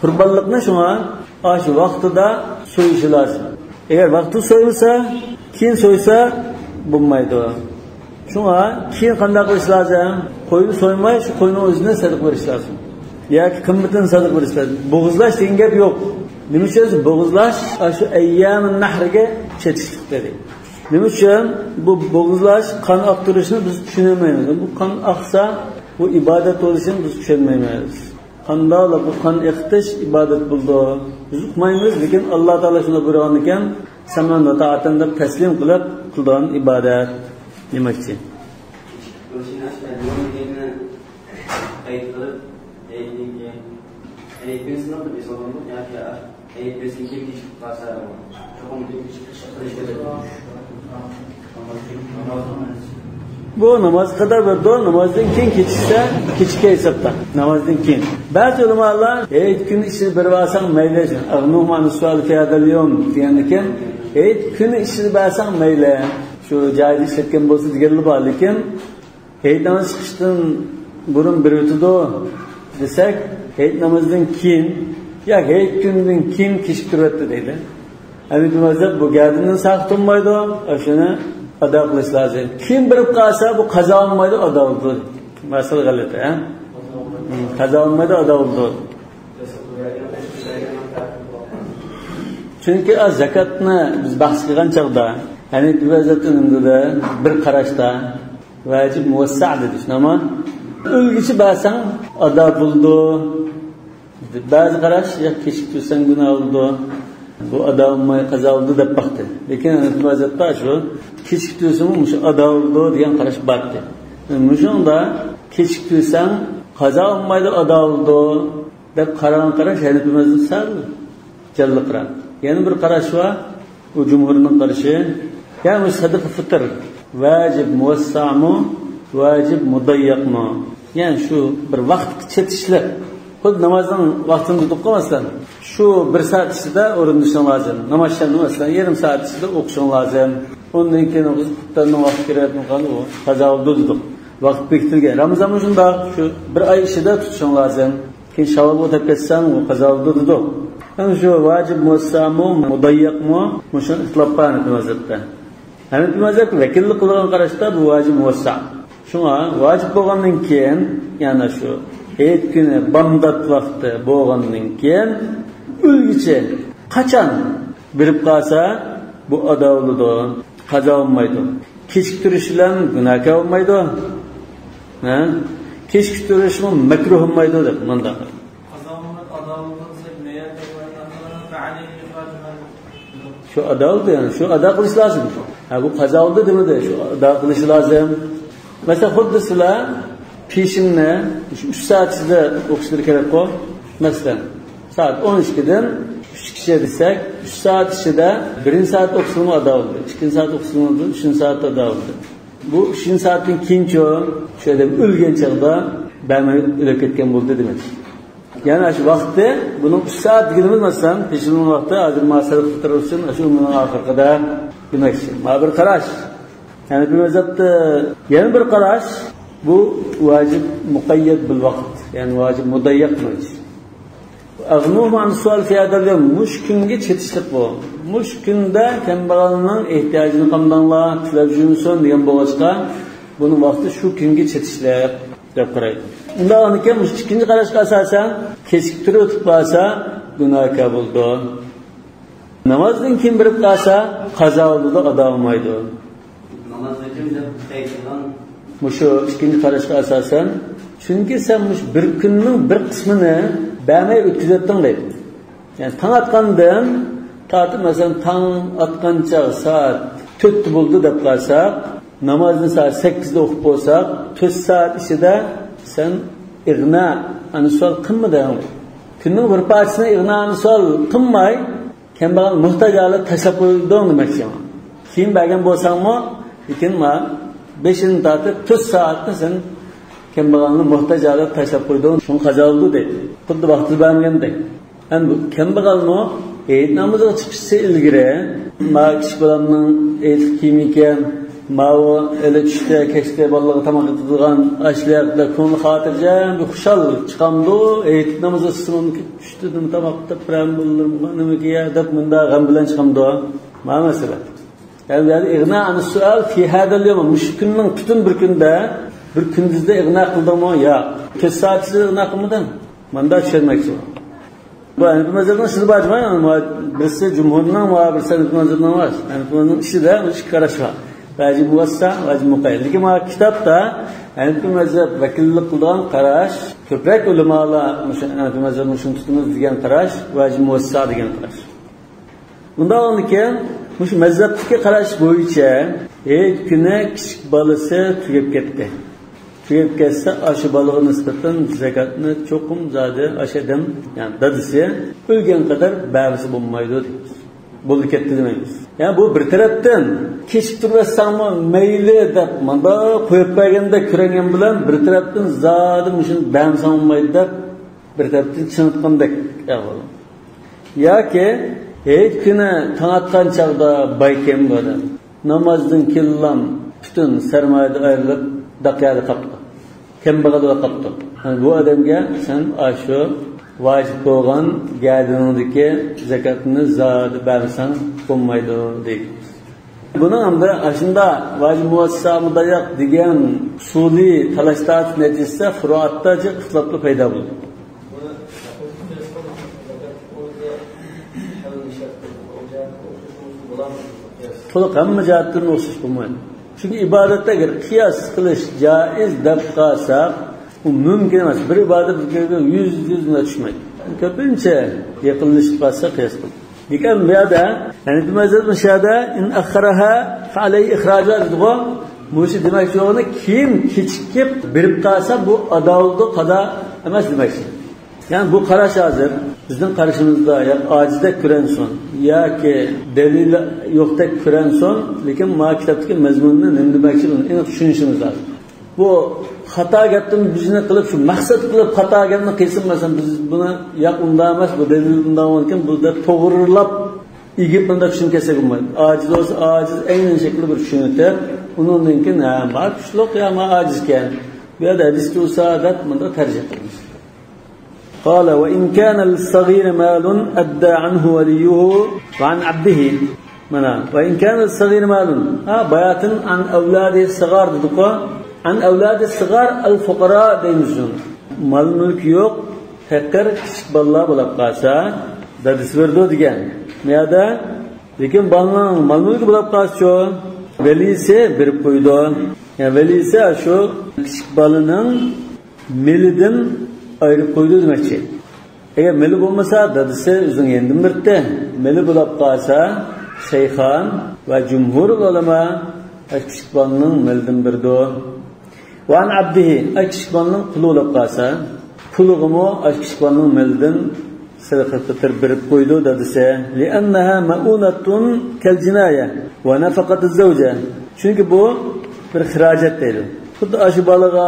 قۇربانلىقنى شۇڭا ئاشۇ ۋاقتىدا سويۇشى لازىم. ئەگەر ۋاقتىدا سويمىسا، كېيىن سويسا بولمايدۇ. شۇڭا كېيىن قانداق قىلىش لازىم؟ قوينى سويماي، شۇ قوينىڭ ئۆزىنى سەدىقە بېرىش لازىم. ياكى قىممىتىنى سەدىقە بېرىش لازىم. بوغۇزلاش دېگەن گەپ يوق. نېمە ئۈچۈن؟ بوغۇزلاش ئاشۇ ئەييامى نەھرگە چېتىشلىق دېدى. نېمە ئۈچۈن؟ بۇ بوغۇزلاش، قان ئاقتۇرۇشنى بىز چۈشىنەلمەيمىز. بۇ قان ئاقسا، بۇ ئىبادەت بولۇشىنى بىز چۈشەنمەيمىز. قانداقلا بۇ قان ئېقىتىش ئىبادەت بولىدۇ؟ بىز ئۇقمايمىز، لېكىن ئاللا تائالا شۇنداق بۇيرۇغانىكەن، سەمئەن ۋە تائەتەن دەپ تەسلىم قىلىپ قىلىدىغان ئىبادەت دېمەكچى. بۇ ناماز قەدەر بېرىدۇ، نامازدىن كېيىن كېچىكسە، كېچىككەن ھېسابتا، نامازدىن كېيىن. بەزى ئۆلىمالار، ھېيت كۈنى ئىچىدە بېرىۋالساڭ مەيلى، ئەغنۇھۇم ئەنىس سوئالى فى ھازال يوم دېگەندىكىن، ھېيت كۈنى ئىچىدە بەرسەڭ مەيلى. شۇ جايىدا ئىشلەتكەن بولسا دېگەنلەر بار، لېكىن ھېيت نامىزى چىقىشتىن بۇرۇن بېرىۋېتىدۇ دېسەك، ھېيت نامىزىدىن كېيىن ياكى ھېيت كۈنىدىن كېيىن كېچىكتۈرۈۋەتتى دەيدۇ. ھەنەفىي مەزھەپ بۇ گەدىنىدىن ساقىت بولمايدۇ، شۇنى ئادا قىلىش لازىم. كېيىن بېرىپ قالسا، بۇ قازا بولمايدۇ، ئادا بولىدۇ. مەسىلە غەلىتە، ھە؟ قازا بولمايدۇ، ئادا بولىدۇ. چۈنكى، ئا، زاكاتنى بىز بەھس قىلغان چاغدا، يەنى بىر ۋەزىيەتتە ئۈنۈمدە بىر قاراشتا ۋاجىب مۇۋەسسە دېدى، شۇنداقمۇ؟ ئۆلگۈچە بەرسەڭ ئادا بولىدۇ. بەزى قاراش، يا كېچىكتۈرسەڭ گۇناھ بولىدۇ، بۇ ئادا بولماي قازا بولىدۇ دەپ باقتى. لېكىن ھەنەفىي مەزھەپتە شۇ كېچىكتۈرسىمۇ مۇشۇ ئادا بولىدۇ دېگەن قاراش بارتى. مۇشۇڭدا كېچىكتۈرسەڭ قازا بولمايدۇ، ئادا بولىدۇ دەپ قارىغان قاراش ھەنەفىي مەزھەپتە سەل جانلىقراق. يەنە بىر قاراش بار، ئۇ جۇمھۇرنىڭ قارىشى. يەنى بۇ سەدىقە فىتىر ۋاجىب مۇۋەسسەمۇ، ۋاجىب مۇدەييەقمۇ؟ يەنى شۇ بىر ۋاقىتقا چېتىشلىق. خۇددى نامازنىڭ ۋاقتىنى تۇتۇپ قالماستىن، شۇ بىر سائەت ئىچىدە ئورۇندىشىڭ لازىم. ناماز شەمنى، مەسىلەن، يېرىم سائەت ئىچىدە ئوقۇشۇڭ لازىم. ئۇندىن كېيىن ئۇ قىزىپ قۇرتلارنىڭ ۋاقتى كىرىۋاتقان، ئۇ قازا بولىدۇ دېدۇق. ۋاقىت بېكىتىلگەن. رامىزانمۇ شۇنداق، شۇ بىر ئاي ئىچىدە تۇتۇشۇڭ لازىم. كېيىن شاۋۋالغا ئۆتۈپ كەتسەڭ، ئۇ قازا بولىدۇ دېدۇق. ئەنە شۇ ۋاجىب مۇۋەسسەمۇ، مۇدەييەقمۇ، مۇشۇ ئىختىلاپ بار ھەنەفىي مەزھەپتە. ھەنەفىي مەزھەپ ۋەكىللىك قىلىدىغان قاراشتا بۇ ۋاجىب مۇۋەسسە. شۇڭا ۋاجىب بولغاندىن كېيىن، يەنى شۇ ھېيت كۈنى بامدات ۋاقتى بولغاندىن كېيىن ئۆلگۈچە قاچان بېرىپ قالسا، بۇ ئادا بولىدۇ، قازا بولمايدۇ. كېچىكتۈرۈش بىلەن گۇناھكار بولمايدۇ. ھە؟ كېچىكتۈرۈشمۇ مەكرۇھ بولمايدۇ دەپ مۇنداق. قازا بولمايدۇ، ئادا بولىدۇ دېسەك، نىيەت دەپ ئېيتقاندا، فەئەلەيھى قازا. شۇ ئادا بولدى، يەنى شۇ ئادا قىلىش لازىم. ھە، بۇ قازا بولدى دېمىدى، شۇ ئادا قىلىش لازىم. مەسىلەن، خۇددى سىلەر پېشىننى شۇ ئۈچ سائەت ئىچىدە ئوقۇشلىرى كېرەكقۇ. مەسىلەن، سائەت ئون ئىككىدىن ئۈچكىچە دېسەك، ئۈچ سائەت ئىچىدە بىرىنچى سائەت ئوقۇسىمۇ ئادا بولدى، ئىككىنچى سائەت ئوقۇسىمۇ ئۈچىنچى سائەت ئادا بولدى. بۇ ئۈچىنچى سائەتتىن كېيىنچۇ، شۇ ئادەم ئۆلگەن چاغدا بەرمەي ئۆلۈپ كەتكەن بولدى دېمەك. يەنى شۇ ۋاقتى، بۇنىڭ ئۈچ سائەت دېگىنىمىز، مەسىلەن، پېشىننىڭ ۋاقتى ھازىر مانا سەدىقە فىتىر ئۈچۈن شۇ ئۆمرىنىڭ ئاخىرقىدا دېمەكچى. مانا بىر قاراش. ھەنەفىي مەزھەپتە يەنە بىر قاراش، بۇ ۋاجىب مۇقەييەت بىل ۋاقىت، يەنى ۋاجىب مۇدەييەق قىلىش. ئەغنۇھۇم ئەن سۇئال فى ھازال يوم، مۇشۇ كۈنگە چېتىشلىق بۇ. مۇشۇ كۈندە كەمبەغەلنىڭ ئېھتىياجىنى قامداڭلار، تىلەپ يۈرمىسۇن دېگەن بولغاچقا، بۇنىڭ ۋاقتى شۇ كۈنگە چېتىشلىق دەپ قارايدۇ. ئۇنداق ئىكەن، مۇشۇ ئىككىنچى قاراشقا ئاساسەن، كېچىكتۈرۈۋېتىپ قالسا، گۇناھكار بولىدۇ. نامازدىن كېيىن بېرىپ قالسا، قازا بولىدۇ، ئادا بولمايدۇ. ناماز ئۈچۈن دەپ تەيىنلىگەن. مۇشۇ ئىككىنچى قاراشقا ئاساسەن، چۈنكى سەن مۇشۇ بىر كۈننىڭ بىر قىسمىنى بەرمەي ئۆتكۈزۈۋەتتىڭ دەيدۇ. يەنى تاڭ ئاتقاندىن تارتىپ، مەسىلەن، تاڭ ئاتقان چاغ سائەت تۆتتە بولدى دەپ قالساق، نامازنى سائەت سەككىزدە ئوقۇپ بولساق، تۆت سائەت ئىچىدە سەن ئىغنا ئەن سۇئال قىلمىدىڭ. كۈننىڭ بىر پارچىسىنى ئىغنا ئەن سۇئال قىلماي، كەمبەغەل موھتاج ھالەتتە تاشلاپ قويدۇڭ دېمەكچى. كېيىن بەرگەن بولساڭمۇ، لېكىن ما بېشىدىن تارتىپ تۆت سائەتنى سەن كەمبەغەلنى موھتاج ھالەتتە تاشلاپ قويدۇڭ، شۇڭا قازا بولدى دەيدۇ. خۇددى ۋاقتىدا بەرمىگەندەك. ئەمدى بۇ كەمبەغەلمۇ ھېيت نامىزىغا چىقىشى ئىلگىرى، ما كىچىك بالامنىڭ ھېيتلىق كىيىمى ئىكەن، ماۋۇ ھېلى چۈشتە، كەچتە بالىلارغا تاماق ئېتىدىغان ئاشلىق دەپ كۆڭلى خاتىرجەم، بىر خۇشال چىقامدۇ؟ ھېيت نامىزى ئىسسىمامكەن، چۈشتە نېمە تاماق دەپ بېرەمدۇ بالىلىرىمغا، نېمە كىيە دەپ مۇنداق غەم بىلەن چىقامدۇ؟ ما مەسىلە. ئەمدى ئىغنا ئەن سۇئال فى ھازال يوم، مۇشۇ كۈننىڭ پۈتۈن بىر كۈندە، بىر كۈندۈزدە ئىغنا قىلدىڭمۇ؟ ياق. تۆت سائەت ئىچىدە ئىغنا قىلمىدىڭ. مۇنداق چۈشەنمەكچى. بۇ ھەنەفىي مەزھەپنىڭ ئىچىدە بار جۇمۇ، بىرسى جۇمھۇرنىڭ ۋە بىرسى ھەنەفىي مەزھەپنىڭ بار. ھەنەفىي مەزھەپنىڭ ئىچىدە ئىككى قاراش بار. ۋاجىب مۇۋەسسە، ۋاجىب مۇقەييەت. لېكىن مانا كىتابتا ھەنەفىي مەزھەپ ۋەكىللىك قىلىدىغان قاراش، كۆپرەك ئۆلىمالار مۇشۇ ھەنەفىي مەزھەپنى شۇنى تۇتىمىز دېگەن قاراش، ۋاجىب مۇۋەسسە دېگەن قاراش. ئۇنداق بولغاندىكىن، مۇشۇ مەزھەپتىكى قاراش بويىچە ھېيت كۈنى كىچىك بالىسى تۈگەپ كەتتى. تۈگەپ كەتسە، ئاشۇ بالىغا نىسبەتەن زاكاتنى چوقۇم زادى ئاشۇ ئادەم، يەنى دادىسى ئۆلگەن قەدەر بەرمىسە بولمايدۇ دەيمىز. بولدى كەتتى دېمەيمىز. يەنى بۇ بىر تەرەپتىن كېچىكتۈرۈۋەتسەڭمۇ مەيلى دەپ مۇنداق قويۇپ بەرگەندەك كۆرۈنگەن بىلەن، بىر تەرەپتىن زادى مۇشۇنى بەرمىسەڭ بولمايدۇ دەپ، بىر تەرەپتىن چىڭىتقاندەك ئەھۋال. ياكى ھېيت كۈنى تاڭ ئاتقان چاغدا بايكەن بۇ ئادەم. نامازدىن كېيىنلا پۈتۈن سەرمايىدىن ئايرىلىپ، داق يەردە قاپتۇ. كەمبەغەل بولۇپ قاپتۇ. يەنى بۇ ئادەمگە سەن ئاشۇ ۋاجىپ بولغان گەدىنىڭدىكى زاكاتنى زادى بەرمىسەڭ بولمايدۇ، دەيدۇ. بۇنىڭ ئەمدى ئاشۇنداق ۋاجىب مۇۋەسسا مۇداياق دېگەن ئۇسۇلىي تالاش-تارتىش نەتىجىسىدە فۇرۇئاتتا جىق ئىختىلاپلار پەيدا بولدى. تولۇق ھەممە جەھەتتىن ئوخشاش بولمايدۇ. چۈنكى ئىبادەتتە ئەگەر قىياس قىلىش جائىز دەپ قالساق، ئۇ مۇمكىن ئەمەس. بىر ئىبادەت بىر-بىرىگە يۈز، يۈز مىڭ چۈشمەيدۇ. كۆپىنچە يېقىنلىشىپ قالسا قىياس قىلىدۇ. لېكىن بۇ يەردە، يەنى بۇ مەزھەپ مۇشۇ يەردە، «إن أخرها فعليه إخراجها» دېدىغۇ. مۇشۇ دېمەكچى بولغىنى، كېيىن كېچىكىپ بېرىپ قالسا، بۇ ئادا بولىدۇ، قازا ئەمەس دېمەكچى. يەنى بۇ قاراش ھازىر بىزنىڭ قارىشىمىزدا يا ئاجىزدەك كۆرۈنسۇن، ياكى دەلىلى يوقتەك كۆرۈنسۇن، لېكىن ما كىتابتىكى مەزمۇننى نېمە دېمەكچى، بۇنى ئېنىق چۈشىنىشىمىز لازىم. بۇ خاتا گەپتىن بىزنى قىلىپ، شۇ مەقسەت قىلىپ خاتا گەپنى قىلسۇن، مەسىلەن، بىز بۇنى، «ياق، ئۇنداق ئەمەس، بۇ دەلىل بۇنداق بولغانكەن، بۇ» دەپ توغرىلاپ ئېگىپ مۇنداق چۈشىنىپ كەتسەك بولمايدۇ. ئاجىز بولسا ئاجىز، ئەينەن شەكلى بىر چۈشىنىپ، ئۇنىڭدىن كېيىن، «ھە، ما كۈچلۈك، يا ما ئاجىز ئىكەن. بۇ يەردە ھەدىستە بولسا» دەپ مۇنداق تەرجىمە قىلىمىز. قال: «وإن كان للصغير مال أدى عنه وليه وعن عبده». مانا، «وإن كان للصغير مال». ھە، باياتىن «عن أولاد الصغار» دېدۇققۇ. «عن أولاد الصغار الفقراء» دەيمىز شۇنى. مال-مۈلكى يوق، پېقىر، كىچىك بالىلار بولۇپ قالسا، دادىسى بېرىدۇ دېگەن. بۇ يەردە، لېكىن بالىنىڭ مال-مۈلكى بولۇپ قالسىچۇ، ۋەلىسى بېرىپ قويىدۇ. يەنى ۋەلىسى شۇ كىچىك بالىنىڭ مېلىدىن ئايرىپ قويىدۇ دېمەكچى. ئەگەر مېلى بولمىسا، دادىسى ئۆزىنىڭ يېنىدىن بېرىتتى. مېلى بولاپ قالسا، شەيخان ۋە جۇمھۇر ئۆلىما ئاش كىچىك بالىنىڭ مېلىدىن بېرىدۇ. ۋە ئەن ئەبدىھى، ئاش كىچىك بالىنىڭ قۇلى بولاپ قالسا، قۇلىغىمۇ ئاش كىچىك بالىنىڭ مېلىدىن سەدىقە پىتىر بېرىپ قويىدۇ دادىسى. لىئەننەھا مەئۇنەتۇن كەل جىنايە ۋە نەفەقەتىز زەۋجە. چۈنكى بۇ بىر خىراجەت دەيدۇ. خۇددى ئاشۇ بالىغا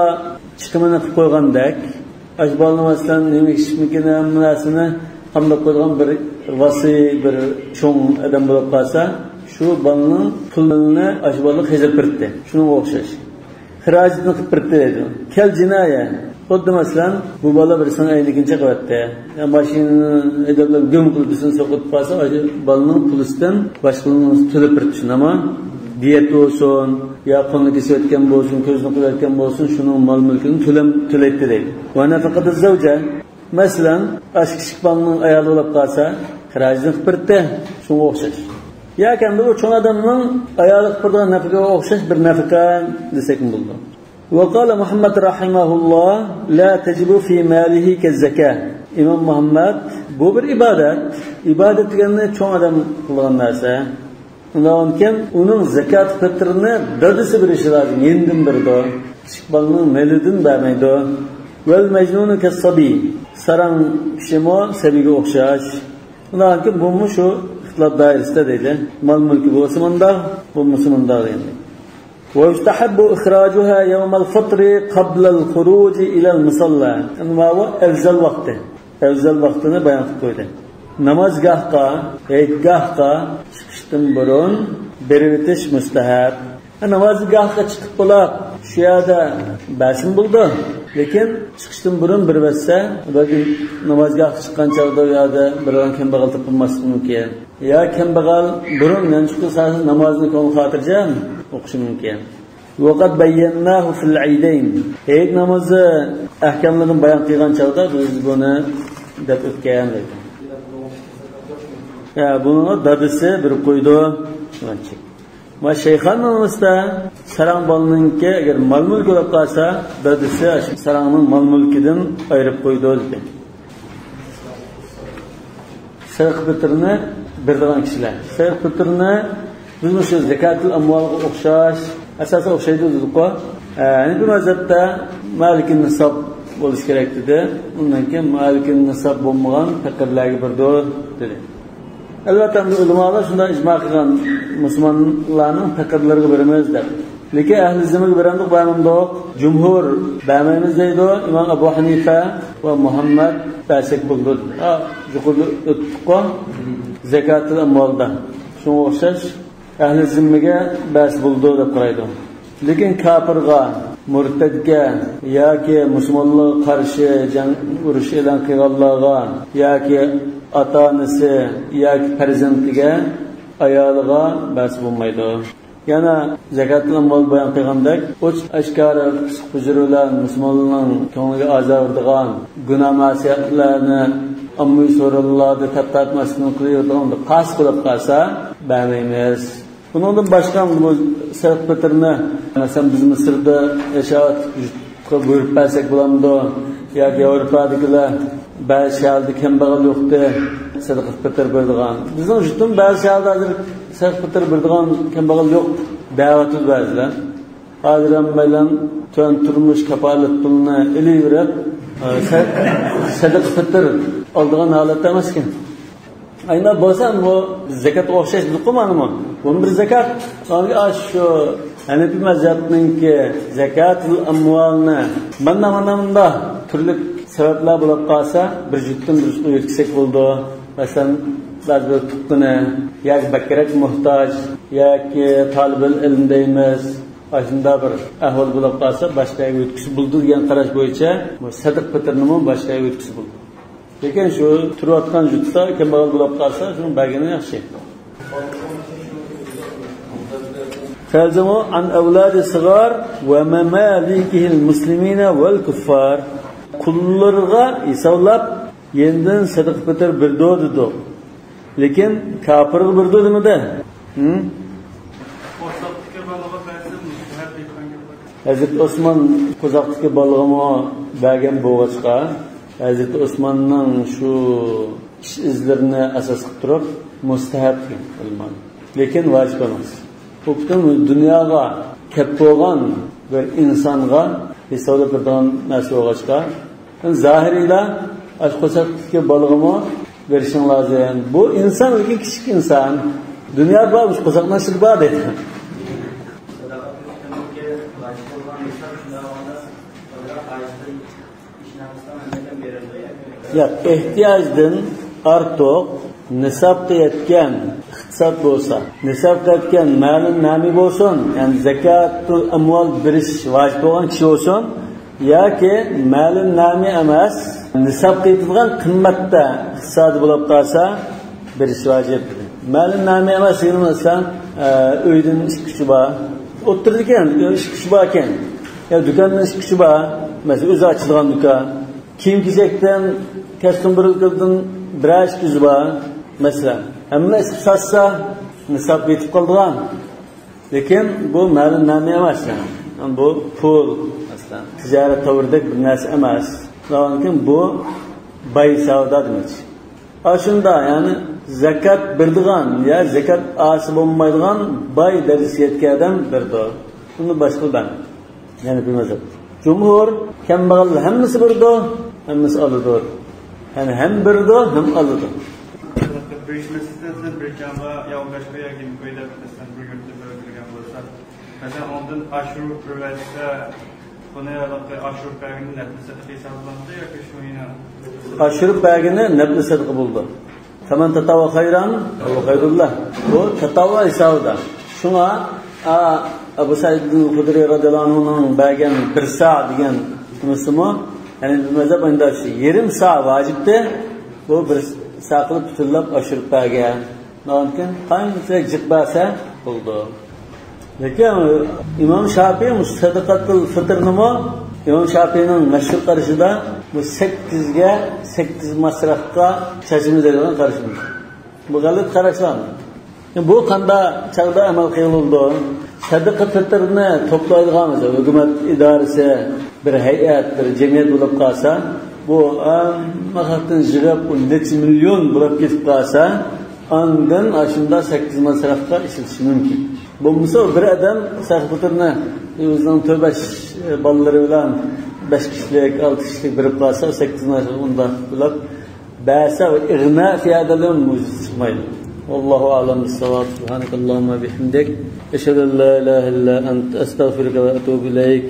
چىقىمىنى قىلىپ قويغاندەك، ئاشۇ بالىنىڭ، مەسىلەن، نېمە ئىچمىكىنى، ھەممە نەرسىنى قامداپ قويىدىغان بىر ۋاسىي، بىر چوڭ ئادەم بولۇپ قالسا، شۇ بالىنىڭ پۇلىنى ئاشۇ بالىغا خەجلەپ بېرىتتى. شۇنىڭغا ئوخشاش. خىراجىتىنى قىلىپ بېرىتتى دەيدۇ. كەل جىنايە. خۇددى، مەسىلەن، بۇ بالا بىرسىنىڭ ئەينىكىنى چېقىۋەتتى. يا ماشىنىنى ھەيدەپ بىلەن گۈم قىلىپ بىرسىنى سوقۇپ قالسا، ئاشۇ بالىنىڭ پۇلىسىدىن باشقىلىرىڭ تۆلەپ بېرىتتى، شۇنداقمۇ؟ دىيەت بولسۇن، يا قولىنى كېسىۋەتكەن بولسۇن، كۆزىنى قىلىۋەتكەن بولسۇن، شۇنىڭ مال-مۈلكىنى تۆلەم-، تۆلەيتتى دەيدۇ. ۋە نەفەقەتىز زەۋجە. مەسىلەن، ئاشۇ كىچىك بالىنىڭ ئايالى بولۇپ قالسا، خىراجىتىنى قىلىپ بېرىتتى، شۇنىڭغا ئوخشاش. ياكى ئەمدى ئۇ چوڭ ئادەمنىڭ ئايالى قىلىپ بېرىدىغان نەپىقىگە ئوخشاش بىر نەپىقە دېسەكمۇ بولىدۇ. ۋە قالە مۇھەممەد رەھىمەھۇللاھ، لا تەجىبۇ فى مالىھى كەززەكا. ئىمام مۇھەممەد، بۇ بىر ئىبادەت. ئىبادەت دېگەننى چوڭ ئادەم قىلىدىغان نەرسە. ئۇنداقكەن، ئۇنىڭ زاكات پىترىنى دادىسى بېرىشى لازىم، يېنىدىن بېرىدۇ. كىچىك بالىنىڭ مېلىدىن بەرمەيدۇ. ۋەل مەجنۇنۇ كەسسەبىي. ساراڭ كىشىمۇ سەبىيگە ئوخشاش. ئۇنداقكەن، بۇمۇ شۇ ئىختىلاپ دائىرىسىدە دەيدۇ. مال-مۈلكى بولسا مۇنداق، بولمىسا مۇنداق دەيدۇ. ويستحب إخراجها يوم الفطر قبل الخروج إلى المصلى. ئەمما بۇ ئەۋزەل ۋاقتى. ئەۋزەل ۋاقتىنى بايان قىلىپ قويدى. نامازگاھقا، ھېيتگاھقا چىقىشتىن بۇرۇن بېرىۋېتىش مۇستەھەب. نامازگاھقا چىقىپ بولاپ، شۇ يەردە بەرسىمۇ بولىدۇ. لېكىن چىقىشتىن بۇرۇن بېرىۋەتسە، بەلكىم نامازگاھقا چىققان چاغدا ئۇ يەردە بىرەر كەمبەغەل تېپىلماسلىقى مۇمكىن. يا كەمبەغەل بۇرۇن نەنچە قىلسا نامازنى كۆڭلى خاتىرجەم ئوقۇشى مۇمكىن. ۋەقەد بەييەنناھۇ فىل ئەيدەين. ھېيت نامىزى ئەھكاملىرىنى بايان قىلغان چاغدا بىز بۇنى دەپ ئۆتكەن دەيدۇ. يا، بۇنىڭغا دادىسى بېرىپ قويىدۇ. ما شەيخان نامىزىدا ساراڭ بالىنىڭكى، ئەگەر مال-مۈلكى بولۇپ قالسا، دادىسى ئاشۇ ساراڭنىڭ مال-مۈلكىدىن ئايرىپ قويىدۇ دېدى. سەدىقە پىتىرنى بېرىدىغان كىشىلەر. سەدىقە پىتىرنى بىز مۇشۇ زەكاتۇل ئەمۋالغا ئوخشاش، ئاساسەن ئوخشايدۇ دېدۇققۇ. ئە، ھەنىپىي مەزھەپتە مالىكى نىساب بولۇشى كېرەك دېدى. ئۇندىن كېيىن مالىكى نىساب بولمىغان پەقىرلەرگە بېرىدۇ دېدى. ئەلۋەتتە، ئەمدى ئۆلىمالار شۇنداق ئىجما قىلغان، مۇسۇلمانلارنىڭ پەقىرلىرىغا بېرىمىز دەپ. لېكىن ئەھلى زىممىگە بېرەمدۇق، بەرمەمدۇق؟ جۇمھۇر بەرمەيمىز دەيدۇ، ئىمام ئەبۇ ھەنىفە ۋە مۇھەممەد بەرسەك بولىدۇ دېدى. ھا، يۇقىرىدا ئۆتتۇققۇ، زەكاتۇل ئەمۋالدا. شۇنىڭغا ئوخشاش ئەھلى زىممىگە بەس بولىدۇ دەپ قارايدۇ. لېكىن كاپىرغا، مۇرتەدگە ياكى مۇسۇلمانلارغا قارشى جەڭ، ئۇرۇش ئېلان قىلغانلارغا ياكى ئاتا-ئانىسى ياكى پەرزەنتىگە، ئايالىغا بەس بولمايدۇ. يەنە زەكاتۇل ئەمۋال بايان قىلغاندەك، ئوچۇق ئاشكارا پىسخىك ھۇزۇر بىلەن مۇسۇلمانلارنىڭ كۆڭلىگە ئازار بېرىدىغان گۇناھ مەسىيەتلەرنى ئاممىۋى سورۇنلاردا تارتماستىن قىلىۋېرىدىغان قاسىت بولۇپ قالسا، بەرمەيمىز. بۇنىڭدىن باشقا بۇ سەدىقە پىتىرنى، مەسىلەن، بىز مىسىردا ياشاۋاتقان يۇرتقا بۇيرۇپ بەرسەك بولامدۇ؟ ياكى ياۋروپادىكىلەر بەزى شەھەردە كەمبەغەل يوقتى، سەدىقە پىتىر بېرىدىغان. بىزنىڭ يۇرتتىمۇ بەزى شەھەردە ھازىر سەدىقە پىتىر بېرىدىغان كەمبەغەل يوق دەۋاتىدۇ بەزىلەر. ھازىر ھەممەيلەن تۆۋەن تۇرمۇش كاپالەت پۇلىنى ئېلىۋېرىپ، سە-، سەدىقە پىتىر ئالىدىغان ھالەتتە ئەمەسكەن. ئاينا بولسا بۇ زەكاتقا ئوخشاش بىلىپ قويمانمۇ؟ بۇمۇ بىر زەكات. شۇ ھەنەپىي مەزھەپنىڭكى زەكاتۇل ئەمۋالنى مانا، مانا مۇنداق تۈرلۈك سەۋەبلەر بولۇپ قالسا، بىر جۈتتىن بىر يەتكۈزسەك بولىدۇ. مەسىلەن، بەزى بىر تۇغقىنى ياكى بەكرەك موھتاج ياكى تالىبىل ئىلىم دەيمىز. ئاشۇنداق بىر ئەھۋال بولۇپ قالسا، باشقا يەرگە يۆتكىسە بولىدۇ دېگەن قاراش بويىچە بۇ سەدىقە پىتىرنىمۇ باشقا يەرگە يۆتكىسە بولىدۇ. لېكىن شۇ تۇرۇۋاتقان يۇرتتا كەمبەغەل بولۇپ قالسا، شۇنى بەرگىنى ياخشى. تەرجىمە: عن أولاد الصغار ومماليكه المسلمين والكفار. قۇللىرىغا ھېسابلاپ، يېنىدىن سەدىقە پىتىر بېرىدۇ دېدۇق. لېكىن كاپىرغا بېرىدۇ دېمىدى. ھە؟ قورساقتىكى بالىغا بەرسە مۇستەھەب دەيدىغان گەپ بار. ھەزرىتى ئوسمان قورساقتىكى بالىغىمۇ بەرگەن بولغاچقا، ھەزرىتى ئوسماننىڭ شۇ ئىش ئىزلىرىنى ئاساس قىلىپ تۇرۇپ مۇستەھەب دېگەن ئۆلىمالار. لېكىن ۋاجىپ ئەمەس. بۇ پۈتۈن دۇنياغا كەپ بولغان بىر ئىنسانغا ھېسابلاپ بېرىدىغان نەرسە بولغاچقا، زاھىرىيلار ئاشۇ قورساقتىكى بالىغىمۇ بېرىشىڭ لازىم. بۇ ئىنسان، لېكىن كىچىك ئىنسان. دۇنيا بار، مۇشۇ قورساقنىڭ ئىچىدە بار دەيدۇ. ياق، ئېھتىياجدىن ئارتۇق نىسابقا يەتكەن ئىقتىساد بولسا، نىسابقا يەتكەن مالۇن نامى بولسۇن، يەنى زەكاتۇل ئەمۋال بېرىش ۋاجىپ بولغان كىشى بولسۇن، ياكى مالۇن نامى ئەمەس، نىسابقا يېتىدىغان قىممەتتە ئىقتىسادى بولۇپ قالسا، بېرىش ۋاجىپ. مالۇن نامى ئەمەس دېگىنىم، مەسىلەن، ئە، ئۆيدىن ئىككى ئۈچى بار. ئولتۇرىدىكەن، ئىككى ئۈچى باركەن. يا دۇكاندىن ئىككى ئۈچى بار. مەسىلەن، ئۆزى ئاچىدىغان دۇكان. كىيىم-كېچەكتىن، كەستىن بىر يىلدىن بىرەر ئىككى يۈزى بار. مەسىلەن، ھەممە ئىشقا ساتسا، نىساب يېتىپ قالىدىغان. لېكىن بۇ مالۇن نامى ئەمەس، يەنى. بۇ پۇل، مەسىلەن، تىجارەت تاۋىرىدەك بىر نەرسە ئەمەس. شۇنىڭ ئۈچۈن بۇ باي ساۋدا دېمەكچى. ئاشۇنداق، يەنى زەكات بېرىدىغان يا زەكات ئاسى بولمايدىغان باي دەرىجىسىگە يەتكەن ئادەم بېرىدۇ. ئۇنى باشقىلار بەرمەيدۇ. يەنى بىر مەزھەپ. جۇمھۇر، كەمبەغەل ھەممىسى بېرىدۇ، ھەممىسى ئالىدۇ. يەنى ھەم بېرىدۇ، ھەم ئالىدۇ. بىر ئىش مەسىلىسىدە سەن بىر جانغا يا ئون بەش كوي يا يىگىرمە كوي دەپ، مەسىلەن، بىر يۇرتتا بىر بەرگەن بولسا، مەسىلەن، ئۇنىڭدىن ئاشۇرۇپ بىر ۋەدىسە، بۇنى ھېلىقى ئاشۇرۇپ بەرگىنى نەپلى سەدىقە ھېسابلىنامدۇ ياكى شۇ يەنە؟ ئاشۇرۇپ بەرگىنى نەپلى سەدىقە بولىدۇ. فمن تطوع خيرا فهو خير له. بۇ تەتەۋۋۇ ھېسابىدا. شۇڭا، ئا، ئەبۇ سەئىد خۇدرى رەزىياللاھۇ ئەنھۇنىڭ بەرگەن بىر سا دېگەن نېمىسىمۇ، يەنى بىر مەزھەپ ئاينىدا شۇ يېرىم سا ۋاجىپتى، بۇ بىر سا قىلىپ پۈتۈنلەپ ئاشۇرۇپ بەرگەن. ئۇنىڭدىن كېيىن قانچىلىك جىق بەرسە بولىدۇ. لېكىن ئىمام شاپىي مۇشۇ سەدىقەتۇل فىتىرنىمۇ، ئىمام شاپىينىڭ مەشھۇر قارىشىدا، بۇ سەككىزگە، سەككىز مەسرەپكە چاچىمىز دەيدىغان قارىشى. بۇ غەلىتە قاراشلار. بۇ قانداق چاغدا ئەمەل قىلىنىدۇ؟ سەدىقە پىتىرنى توپلايدىغان، مەسىلەن، ھۆكۈمەت ئىدارىسى، بىر ھەيئەت، بىر جەمئىيەت بولۇپ قالسا، بۇ ھەممە خەقتىن يىغىپ، ئۇ نەچچە مىليون بولۇپ كېتىپ قالسا، ئاندىن ئاشۇنداق سەككىز مەسرەپكە ئىشلىتىشى مۇمكىن. بولمىسا، بىر ئادەم سەدىقە پىتىرنى ئۆزىنىڭ تۆت-بەش بالىلىرى بىلەن بەش كىشىلىك، ئالتە كىشىلىك بېرىپ قالسا، سەككىز مەسرەپ ئۇنداق بولۇپ، بەرسە، ئىغنا فى ھەزەل يەۋم مۇجىز چىقمايدۇ. والله أعلم بالصواب. سبحانك اللهم وبحمدك، أشهد أن لا إله إلا أنت، أستغفرك وأتوب إليك.